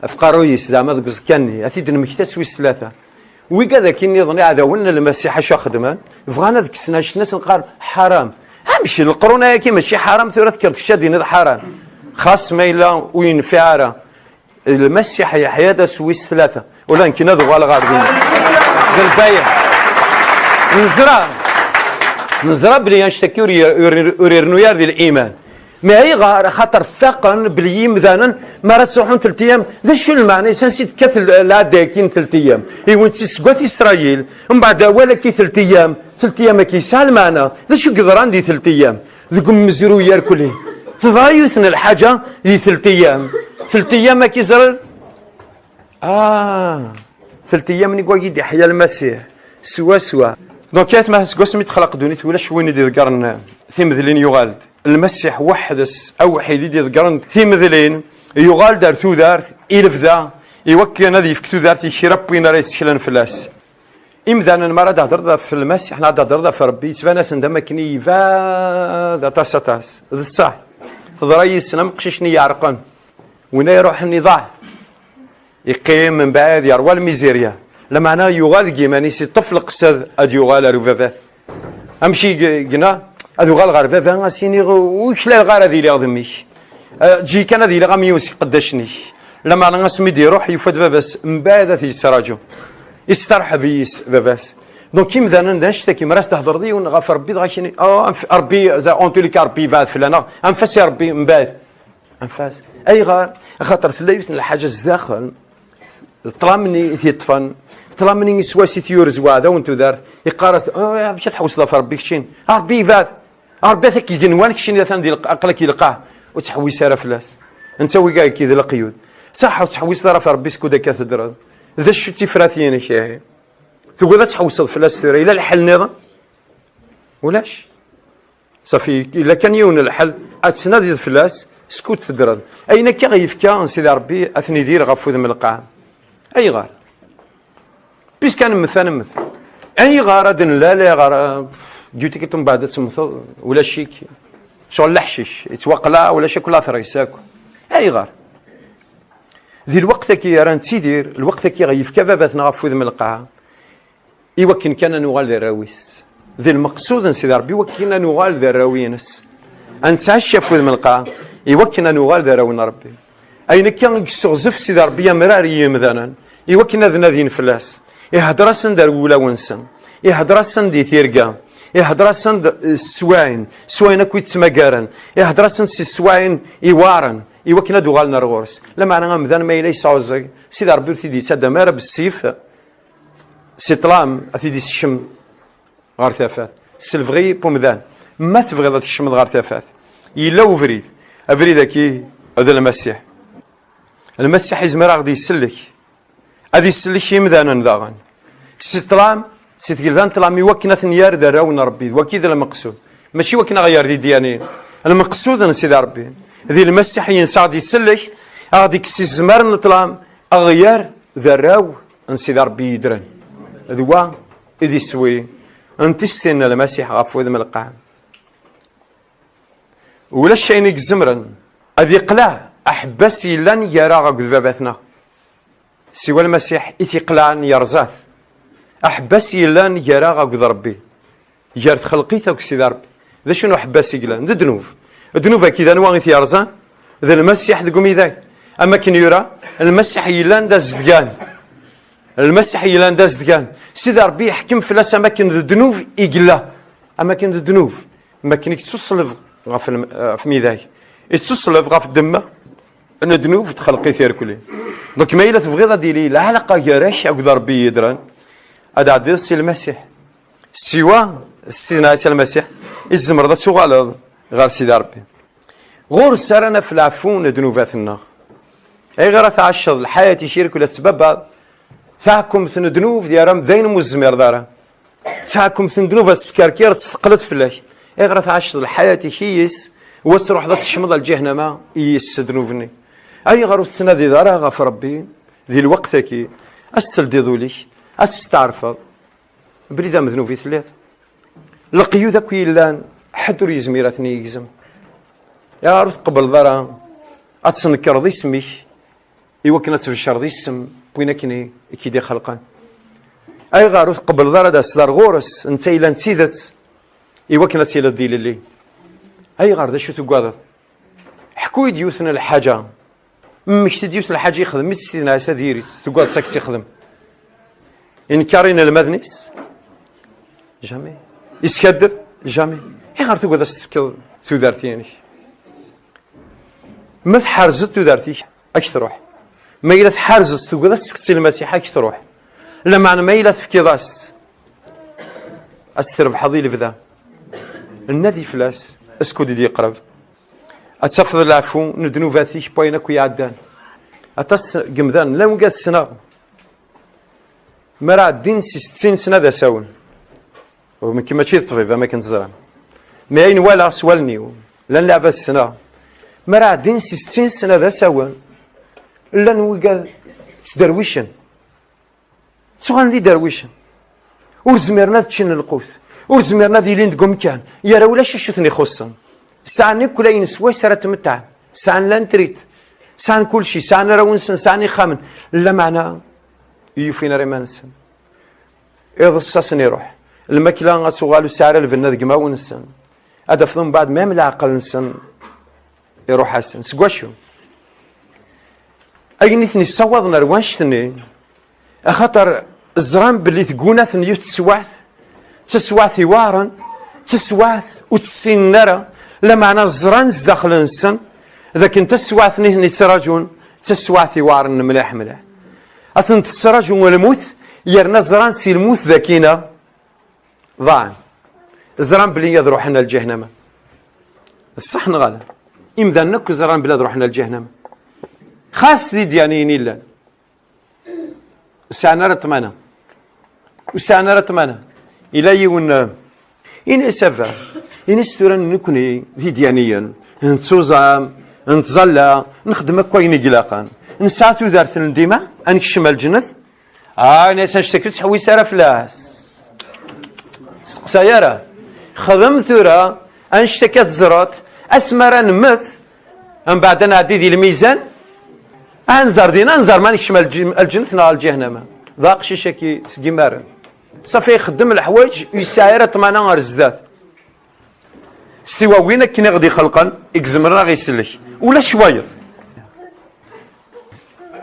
ɣef uqerruy-is, zeɛma deg uẓekka-nni, ad t-id-nemmekti ass wis tlata. Wigad akkin nniḍen, iɛdawen n Lmasiḥ, acu xedmen? Bɣan ad kksen annect-nni, ad sen-qqaren ḥaram. Amek, leqrun-agi mačči ḥaram, tura tekkreḍ kečč ad d-tiniḍ ḥaram? Xas ma yella ur yenfiɛ ara. Lmasiḥ yeḥya-d ass wis tlata. Ula d nekkini ad uɣaleɣ ɣer din. D lbayeɛ. Neẓra, neẓra belli annect-agi ur, ur, ur irennu ara di liman. Mi ayɣer? Axaṭer faqen belli imdanen mi ara ttruḥun telt ayyam, d acu lmeɛna-is, ansi d-tekkat l-, lɛadda-agi n telt ayyam? Iwen-tt-id seg wat Isṛayil, mbeɛd awal-agi telt ayyam, telt ayyam-agi yesɛa lmeɛna. D acu i yeḍran di telt ayyam? Deg umezruy irkelli, teḍra yiwet n lḥaǧa di telt ayyam. Telt ayyam-agi ẓriɣ, ah, telt ayyam-nni wagi d-iḥya Lmasiḥ, swaswa. Donc, aytma, seg wasmi d-texlaq ddunit, ulac win i d-iḍeggren timedlin, yuɣal-d Lmasiḥ weḥd-s, awḥid i d-iḍeggren timedlin, yuɣal-d ar tudert, i lebda, i wakken ad yefk tudert i kra n win ara yesseklen fell-as. Imdanen, mi ara d-thedreḍ ɣef Lmasiḥ, neɣ ad d-thedreḍ ɣef Ṛebbi, yettban-asen-d am akken i ibɛed aṭas, aṭas. D ṣṣeḥ. Teḍra yis-sen am qcic-nni yeɛreqen. Win ay iruḥen iḍaɛ. Yeqqim mbeɛd yerwa lmizirya. Lameɛna yuɣal deg yiman-is, iṭṭef leqsed ad yuɣal ar ubabat. Amek i g-, gna? Ad uɣal ɣer baba, as-iniɣ ur klaleɣ ara ad iliɣ d mmi-k. Eh, ǧǧi kan ad iliɣ am yiwen seg iqeddacen-ik. Lameɛna asmi d-iruḥ, yufa-d baba-s mbeɛd ad t-yettraǧu. Isterḥeb yis baba-s. Donc imdanen d annect-agi, mi ara s-d-thedreḍ i yiwen ɣef Rebbi, dɣa kini, oh, anf-, Rebbi, za-, en tout cas, Rebbi yebɛed fell-aneɣ, anef-as i Rebbi mbeɛd. Anef-as. Ayɣer? Axaṭer tella yiwet n lḥaǧa zdaxel, ṭṭlam-nni i t-yeṭṭfen, ṭṭlam-nni iswas i t-yurez weɛdaw n tudert, yeqqar-as-d, oh, amek ad tḥewseḍ ɣef Rebbi keččin? A Rebbi yebɛed, a Rebbi atan deg igenwan, keččini atan di lq-, aql-ak di lqaɛ, ur ttḥewwis ara fell-as. Netta wigi-agi d leqyud. Saḥa ur tettḥewwiseḍ ara ɣef Rebbi skud akka teddreḍ. D acu d tifrat-inek ihi? Tugiḍ ad tḥewseḍ fell-as tura, yella lḥel nniḍen? Ulac. Safi, yella kan yiwen n lḥel, ad tnadiḍ fell-as skud teddreḍ. Ayen akka i yefka Sidi Rebbi ad t-nidir ɣef wudem n lqaɛa. Ayɣer? Puisque ad nemmet, ad nemmet. Ayɣer ad nlal, ayɣer, ah, pff, gyutik mbeɛd ad temmteḍ, ulac-ik, ccɣel leḥcic, yettwaqlaɛ, ulac akk later-is akk. Ayɣer? Di lweqt-agi ara nettidir, lweqt-agi i yefka baba-tneɣ ɣef wudem n lqaɛa, i wakken kan ad nuɣal d arraw-is. D lmeqsud n Sidi Rebbi, i wakken ad nuɣal d arraw-ines. Ad nettɛac ɣef wudem n lqaɛa, i wakken ad nuɣal d arraw n Rebbi. Ayen akka i yesseɣzef Sidi Rebbi amrar i yimdanen, i wakken ad nadin fell-as. Ihedder-asen-d ar wulawen-nsen. Ihedder-asen-d i tirga. Ihedder-asen-d, eh, s swaɛin, swaɛin akk yettmagaren. Ihedder-asen-d si swaɛin iwaren, i wakken ad uɣalen ar ɣur-s. Lameɛna amdan ma yella yesɛuẓẓeg, Sidi Rebbi ur t-id-yettaddam ara bessif, si ṭṭlam, ad t-id-yessekcem ɣer tafat. S lebɣi n umdan. Ma tebɣiḍ ad tkecmeḍ ɣer tafat, yella ubrid. Abrid-agi d Lmasiḥ. Lmasiḥ izmer ad ɣ-d-isellek. Ad isellek imdanen daɣen. Si ṭṭlam, si tgelda n ṭṭlam, i wakken ad ten-yerr d arraw n Rebbi. D waki d lmeqsud. Mačči wakken ad ɣ-yerr d idyanin. Lmeqsud n Sidi Rebbi. Di Lmasiḥ yensa ad ɣ-d-isellek, ad ɣ-d-ikkes izmar n ṭṭlam, ad ɣ-yerr d arraw n Sidi Rebbi yeddren. D wa i d iswi n tissin n Lmasiḥ ɣef wudem n lqaɛa. Ulac ayen i izemren ad iqleɛ aḥebbas yellan gar-aɣ akked baba-tneɣ. Siwa Lmasiḥ i t-iqelɛen yerẓa-t. Aḥebbas yellan gar-aɣ akked Rebbi, gar txelqit akked Sidi Rebbi. D acu n uḥebbas i yellan? D ddnub. Ddnub-agi d anwa i t-yerẓan? D Lmasiḥ deg umidag. Am akken yura, Lmasiḥ yellan d azedgan. Lmasiḥ yellan d azedgan. Sidi Rebbi yeḥkem fell-as am akken d ddnub i yella. Am akken d ddnub. Am akken i yettuṣleb ɣef lm-, ɣef midag. Yettuṣleb ɣef ddemma n ddnub d txelqit irkelli. Donc ma yella tebɣiḍ ad d-yili lɛalaqa gar-ak akked Rebbi yeddren, ad ɛeddiḍ si Lmasiḥ. Siwa Sidna Ɛisa Lmasiḥ i tzemreḍ ad tuɣaleḍ ɣer Sidi Rebbi. Ɣur-s ara naf leɛfu n ddnubat-nneɣ. Ayɣer ad tɛaceḍ lḥayat-ik irkul ad tbabbaḍ? Taɛkumt n ddnub d yaram d ayen ur tezmireḍ ara. Taɛkumt n ddnub ad teskerkir, ad teqleḍ fell-ak. Ayɣer ad tɛaceḍ lḥayat-ik i yis, wass ruḥeḍ ad tekcmeḍ ar lǧihnama i yis s ddnub-nni? Ayɣer ur tettnadiḍ ara ɣef Rebbi di lweqt-agi, ad s-teldiḍ ul-ik, ad s-steɛrfeḍ? Belli d amednub i telliḍ. Leqyud akk yellan, ḥedd ur yezmir ad ten-yegzem. Ayɣer ur tqebbleḍ ara ad tnekreḍ isem-ik i wakken ad tbecreḍ isem n win akken i, i k-id-ixelqen? Ayɣer ur tqebbleḍ ara ad as-terreḍ ɣur-s, netta yellan d tidet, i wakken ad tiliḍ d ilelli? Ayɣer, d acu tugadeḍ? Ḥku-yi-d yiwet n lḥaǧa. Mmekti-d yiwet n lḥaǧa yexdem-itt Sidna Ɛisa diri-tt, tugadeḍ ad k-tt-ixdem? Inker inelmaden-is? Jamais. Iskaddeb? Jamais. Ayɣer tugadeḍ ad s-tefkeḍ tudert-inek? Ma tḥerzeḍ tudert-ik, ad k-truḥ. Ma yella tḥerzeḍ, tugadeḍ ad s-tefkeḍ i Lmasiḥ, ad k-truḥ. Lameɛna ma yella tefkiḍ-as, ad s-trebḥeḍ i lebda. Nnadi fell-as, askud i d-yeqreb. Ad tafeḍ leɛfu n ddnubat-ik n wayen akk iɛeddan. Aṭas n yemdanen, llan wigad ssneɣ, mi ara ɛeddin si settin sna d asawen. U nekki mačči d ṭṭbib, am akken teẓram. Mi ayen walaɣ s wallen-iw, llan leɛbad ssneɣ. Mi ara ɛeddin si settin sna d asawen, llan wigad sderwicen. Ttuɣalen d iderwicen. Ur zmiren ad ččen lqut. Ur zmiren ad ilin deg umkan. Yara ulac acu ten-ixuṣṣen. Sɛan akk layen s wayes ara tmetɛen. Sɛan lantrit. Sɛan kulci. Sɛan arraw-nsen. Sɛan ixxamen. Lameɛna, ur yufin ara iman-nsen. Iḍes-asen iruḥ. Lmakla ad tuɣal ur tesɛi ara lbenna deg imawen-nsen. Ad afeḍ mbeɛd, mem leɛqel-nsen iruḥ-asen. Seg wacu? Ayen i ten-issawaḍen ar wanect-nni, axaṭer ẓran belli tegguna-ten yiwet teswaɛt, d taswaɛt iweɛren, d taswaɛt ur tt-ssinen ara, lameɛna ẓran zdaxel-nsen d akken taswaɛt-nni i ten-ittraǧun d taswaɛt iweɛren mliḥ mliḥ. Ad ten-tettraǧu lmut, yerna ẓran si lmut d akkin-a ḍaɛen. Ẓran belli ad ruḥen ar lǧihnama. D ṣṣeḥ neɣ ala? Imdanen akk ẓran belli ad ruḥen ar lǧihnama. Xas d idyaniyen i llan. Ur sɛan ara ṭṭmana. Ur sɛan ara ṭṭmana. Ila yiwen, eh, ini-as a baba, ini-as tura nekni d idyaniyen, nettuẓam, nettẓalla, nexdem akk ayen i ilaqen. Nesɛa tudert n dima, ad nekcem ar lǧennet. Ah, ini-as annect-agi ur ttḥewwis ara fell-as. Seqsay ara. Xdem tura, annect-agi ad teẓreḍ, asmi ara nemmet, mbeɛd ad nɛeddi di lmizan, ad nẓer dinna, ad nẓer ma nekcem ar lǧi-, ar lǧennet neɣ ar lǧihnama. D aqcic-agi seg imaren. Safi ixeddem leḥwayeǧ, ur yesɛi ara ṭṭmana ar zdat. Siwa win akken i ɣ-d-ixelqen, i izemren ad ɣ-isellek. Ulac wayeḍ.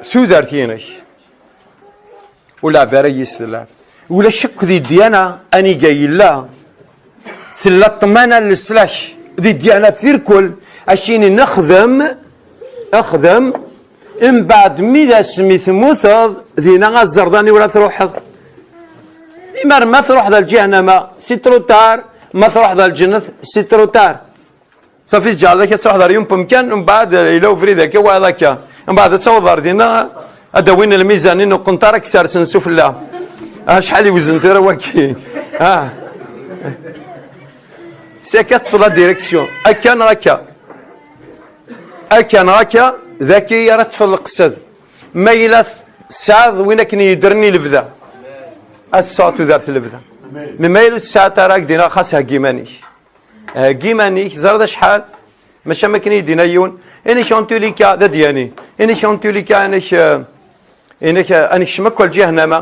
Tudert-inek. Ur leɛɛeb ara yis d lɛeb. Ulac akk di ddiyana aniga yella. Tella ṭṭmana n leslak di ddiyana tirkul, akini nexdem, xdem, mbeɛd mi d asmi temmuteḍ, dina ad ẓreḍ aniwer ad truḥeḍ. Imar ma truḥeḍ ar lǧihnama, c'est trop tard, ma truḥeḍ ar lǧennet, c'est trop tard. Safi tǧeɛleḍ akka ad truḥeḍ ar yum umkan, mbeɛd yella ubrid akka, wayeḍ akka. Mbeɛd ad tawḍeḍ ar dinna, ad d-awin lmizan-in uqenṭar ad k-sersen sufella. Acḥal iwzen tura waki. Ah. Si akka teṭṭfeḍ la direction. Akka neɣ akka. Akka neɣ akka, d aki ara teṭṭfeḍ leqsed. Ma yella tesɛiḍ win akken yeddren i lebda, ad tesɛuḍ tudert n lebda. Mi ma yella ur tesɛiḍ ara, ad k-d-iniɣ xas heggi iman-ik. Heggi iman-ik, ẓer d acḥal, maca am akken i yi-d-yenna yiwen, inek en tout cas d adyani, inek en tout cas, inek, eh, inek, eh, ad nekcem akk ar lǧihnama.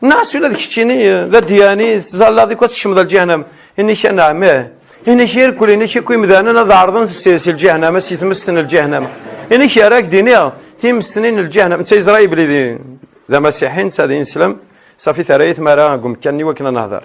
Nniɣ-as ula d keččini, eh, d adyani, tẓallaḍ akk ad tkecmeḍ ar lǧihnama. Inek anɛam, ih. Inek irkul, inek akk imdanen ad ɛerḍen si, si lǧihnama, si tmest n lǧihnama. Inek ara ak-d-iniɣ, timest-nni n lǧihnama, netta yeẓra belli d, d amasiḥi, netta d ineslem, safi terra-yi tmara deg umkan-nni wakken ad nehder.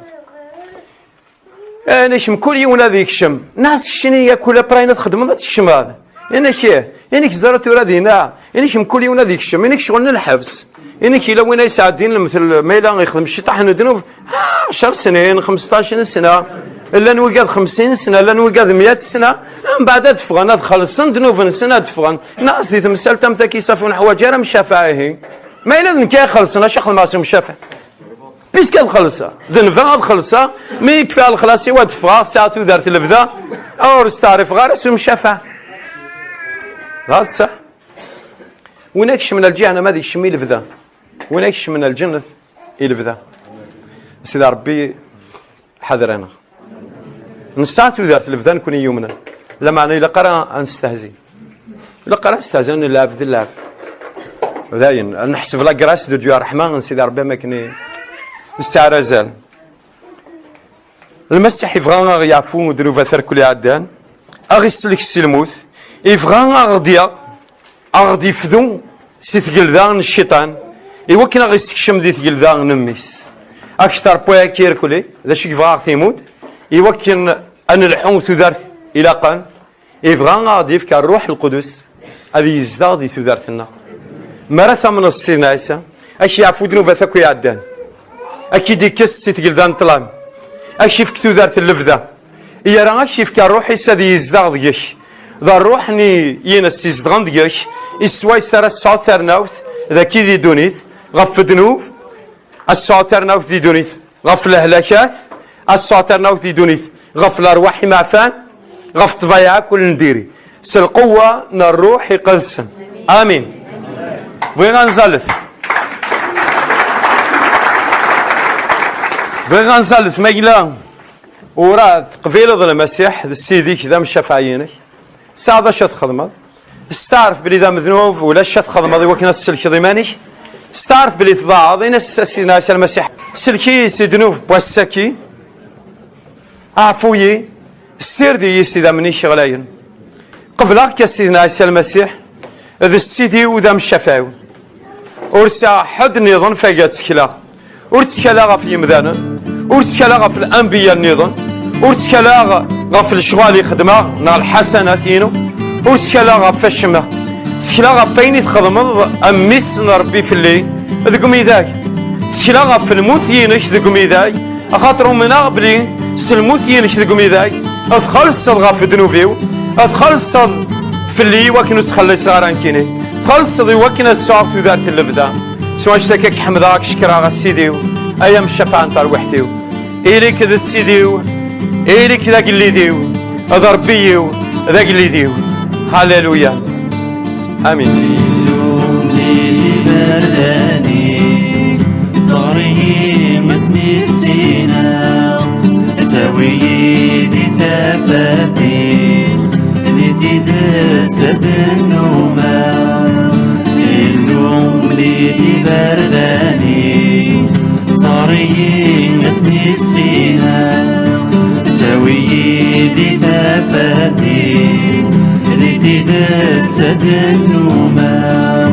Inek mkul yiwen ad yekcem. Nniɣ-as keččini yakk ula prayen ad txedmeḍ ad tkecmeḍ. Inek ih. Inek ẓer tura dinna. Inek mkul yiwen ad yekcem. Inek ccɣel n lḥebs. Inek yella win ay yesɛeddin lemtel ma yella yexdem ciṭaḥ n ddnub. Ah, ɛecr snin, xmesṭac n sna. Llan wigad xemsin sna, llan wigad meyya sna. Mbeɛd ad ffɣen, ad xellṣen ddnub-nsen, ad ffɣen. Nniɣ-as di temsalt am taki safi ur neḥwaǧ ara mcafaɛ ihi. Ma yella d nekk ay ixellṣen, acu xedmeɣ s umcafaɛ? Puisque ad xellṣeɣ, d nnbeɣ ad xellṣeɣ, mi kfiɣ lexlaṣ-iw ad ffɣeɣ, sɛiɣ tudert lebda, ur steɛrifeɣ ara s umcafaɛ. D ṣṣeḥ. Win akecmen ar lǧihnama ad yekcem i lebda. Win akecmen ar lǧennet i lebda. Sidi Ṛebbi ḥader-aneɣ. Nesɛa tudert lebda nekni yumnen. Lameɛna ilaq ara ad nestehzi. Ilaq ara ad nestehzi, ad nleɛb di lleɛb. Dayen, ad neḥseb la grâce de Dieu, ṛṛeḥma n Sidi Ṛebbi am akken i, yesɛa ara azal. Lmasiḥ yebɣa ad ɣ-yeɛfu ddnubat irkul iɛeddan, ad ɣ-isellek si lmut, yebɣa ad ɣ-d-yaɣ, ad ɣ-d-yefdu si tgelda n cciṭan, iwakken ad ɣ-issekcem di tgelda n mmi-s. Akter n wayagi irkul, d acu i yebɣa ad ɣ-t-imudd? Iwakken ad nelḥu tudert ilaqen, yebɣa ad ɣ-d-yefk Ṛṛuḥ Lqudus ad yezdeɣ di tudert-nneɣ. Mi ara tamneḍ s Sidna Ɛisa, ad k-yeɛfu ddnubat akk iɛeddan, ad k-id-ikkes si tgelda n ṭṭlam, ad k-yefk tudert n lebda, yerna ad k-yefk Ṛṛuḥ-is ad yezdeɣ deg-k. D Ṛṛuḥ-nni-ines izedɣen deg-k, i s wayes ara tesɛuḍ tarnawt dagi di ddunit, ɣef ddnub, ad tesɛuḍ tarnawt di ddunit ɣef lehlakat, ad tesɛuḍ tarnawt di ddunit ɣef lerwaḥ imeɛfan, ɣef ṭṭbayeɛ akk n diri, s lqewwa n Ṛṛuḥ Iqedsen. Amin. Bɣiɣ ad nẓallet. Bɣiɣ ad nẓallet, ma yella Ur teqbileḍ Lmasiḥ d Ssid-ik, d amcafeɛ-inek, tesɛiḍ acu ad txedmeḍ. Steɛref belli d amednub, ulac acu ad txedmeḍ i wakken ad tsellkeḍ iman-ik. Steɛref belli tḍaɛeḍ, in-as a Sidna Ɛisa Lmasiḥ, sellek-iyi si ddnub n wass-agi, ɛfu-yi, ssired-iyi s idammen-ik ɣlayen. Qebleɣ-k a Sidna Ɛisa Lmasiḥ d Ssid-iw d amcafeɛ-iw. Ur sɛiɣ ḥedd nniḍen f ayen ad ttekleɣ. Ur ttkaleɣ ɣef yimdanen, ur ttkaleɣ ɣef lanbiya nniḍen, ur ttkaleɣ ɣef lecɣal i xedmeɣ neɣ lḥasanat-inu, ur ttkaleɣ ɣef wacemma. Ttekleɣ ɣef wayen i txedmeḍ a Mmi-s n Ṛebbi fell-i deg umidag. Ttekleɣ ɣef lmut-inek deg umidag, axaṭer umneɣ belli s lmut-inek deg umidag ad txellṣeḍ ɣef ddnub-iw, ad txellṣeḍ fell-i i wakken ur ttxelliṣeɣ ara nekkini. Txellṣeḍ i wakken ad sɛuɣ tudert n lebda. S wanect-agi ad k-ḥemdeɣ, ad k-cekkreɣ a Sidi-w, ay amcafeɛ n terwiḥt-iw. Ili-k d Sidi-w, ili-k d agellid-iw, d Ṛebbi-iw, d agellid-iw. Halleluya. Amin. Illu-nni d iberdan-ik, ẓer-iyi ad ten-issineɣ, awi-yi di tafat-ik, di tidet ad nnumeɣ. Illu-nni d iberdan-ik, ẓer-iyi ad ten-issineɣ, awi-yi di tafat-ik, di tidet ad nnumeɣ.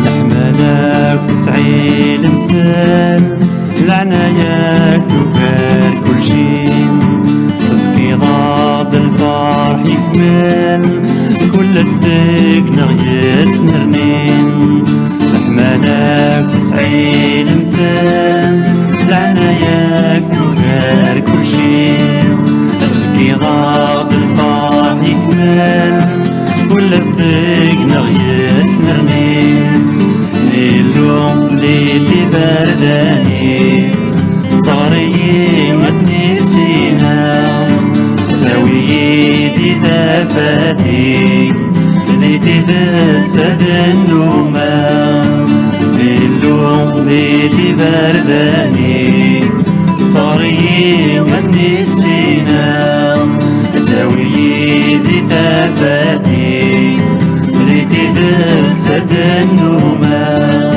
Leḥmala-k tesɛi lemtel, leɛnaya-k tugar kulci. Tefkiḍ-aɣ-d lferḥ ikmen, kul ass deg-neɣ yettnernin. Leḥmala-k tesɛi lemtel, leɛnaya-k tugar kulci. Tefkiḍ-aɣ-d lferḥ ikmen, kul ass deg-neɣ yettnernin. Illu-nni d iberdan-ik, ẓer-iyi ad ten-issineɣ, awi-yi di tafat-ik, di tidet ad nnumeɣ. Illu-nni d iberdan-ik, ẓer-iyi ad ten-issineɣ, awi-yi di tafat-ik, di tidet ad nnumeɣ.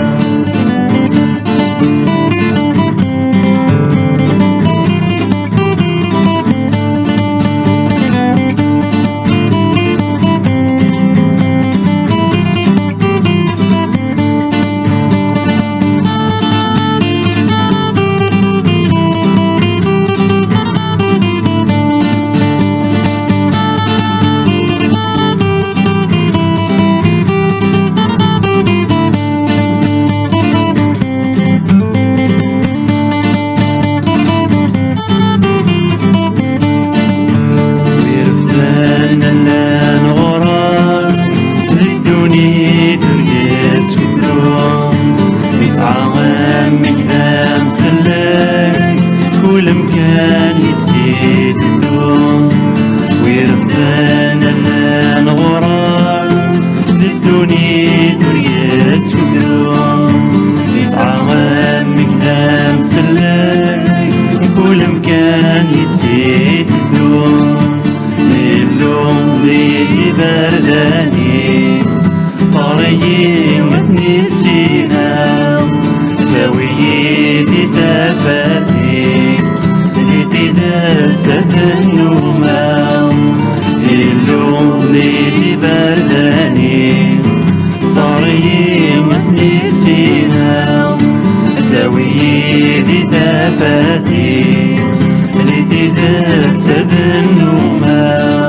Win refden allan ɣur-k, di ddunit ur yettfukku. Yesɛa amek d amsellek, kul amkan yettiteddu. Win refden allan ɣur-k, di ddunit ur yettfukku. Yesɛa amek d amsellek, kul amkan yettiteddu. Illu-nni d iberdan-ik, ẓer-iyi ad ten-issineɣ, awi-yi di tafat-ik, di tidet ad nnumeɣ. Illu-nni d iberdan-ik, ẓer-iyi ad ten-issineɣ, awi-yi di tafat-ik, di tidet ad nnumeɣ.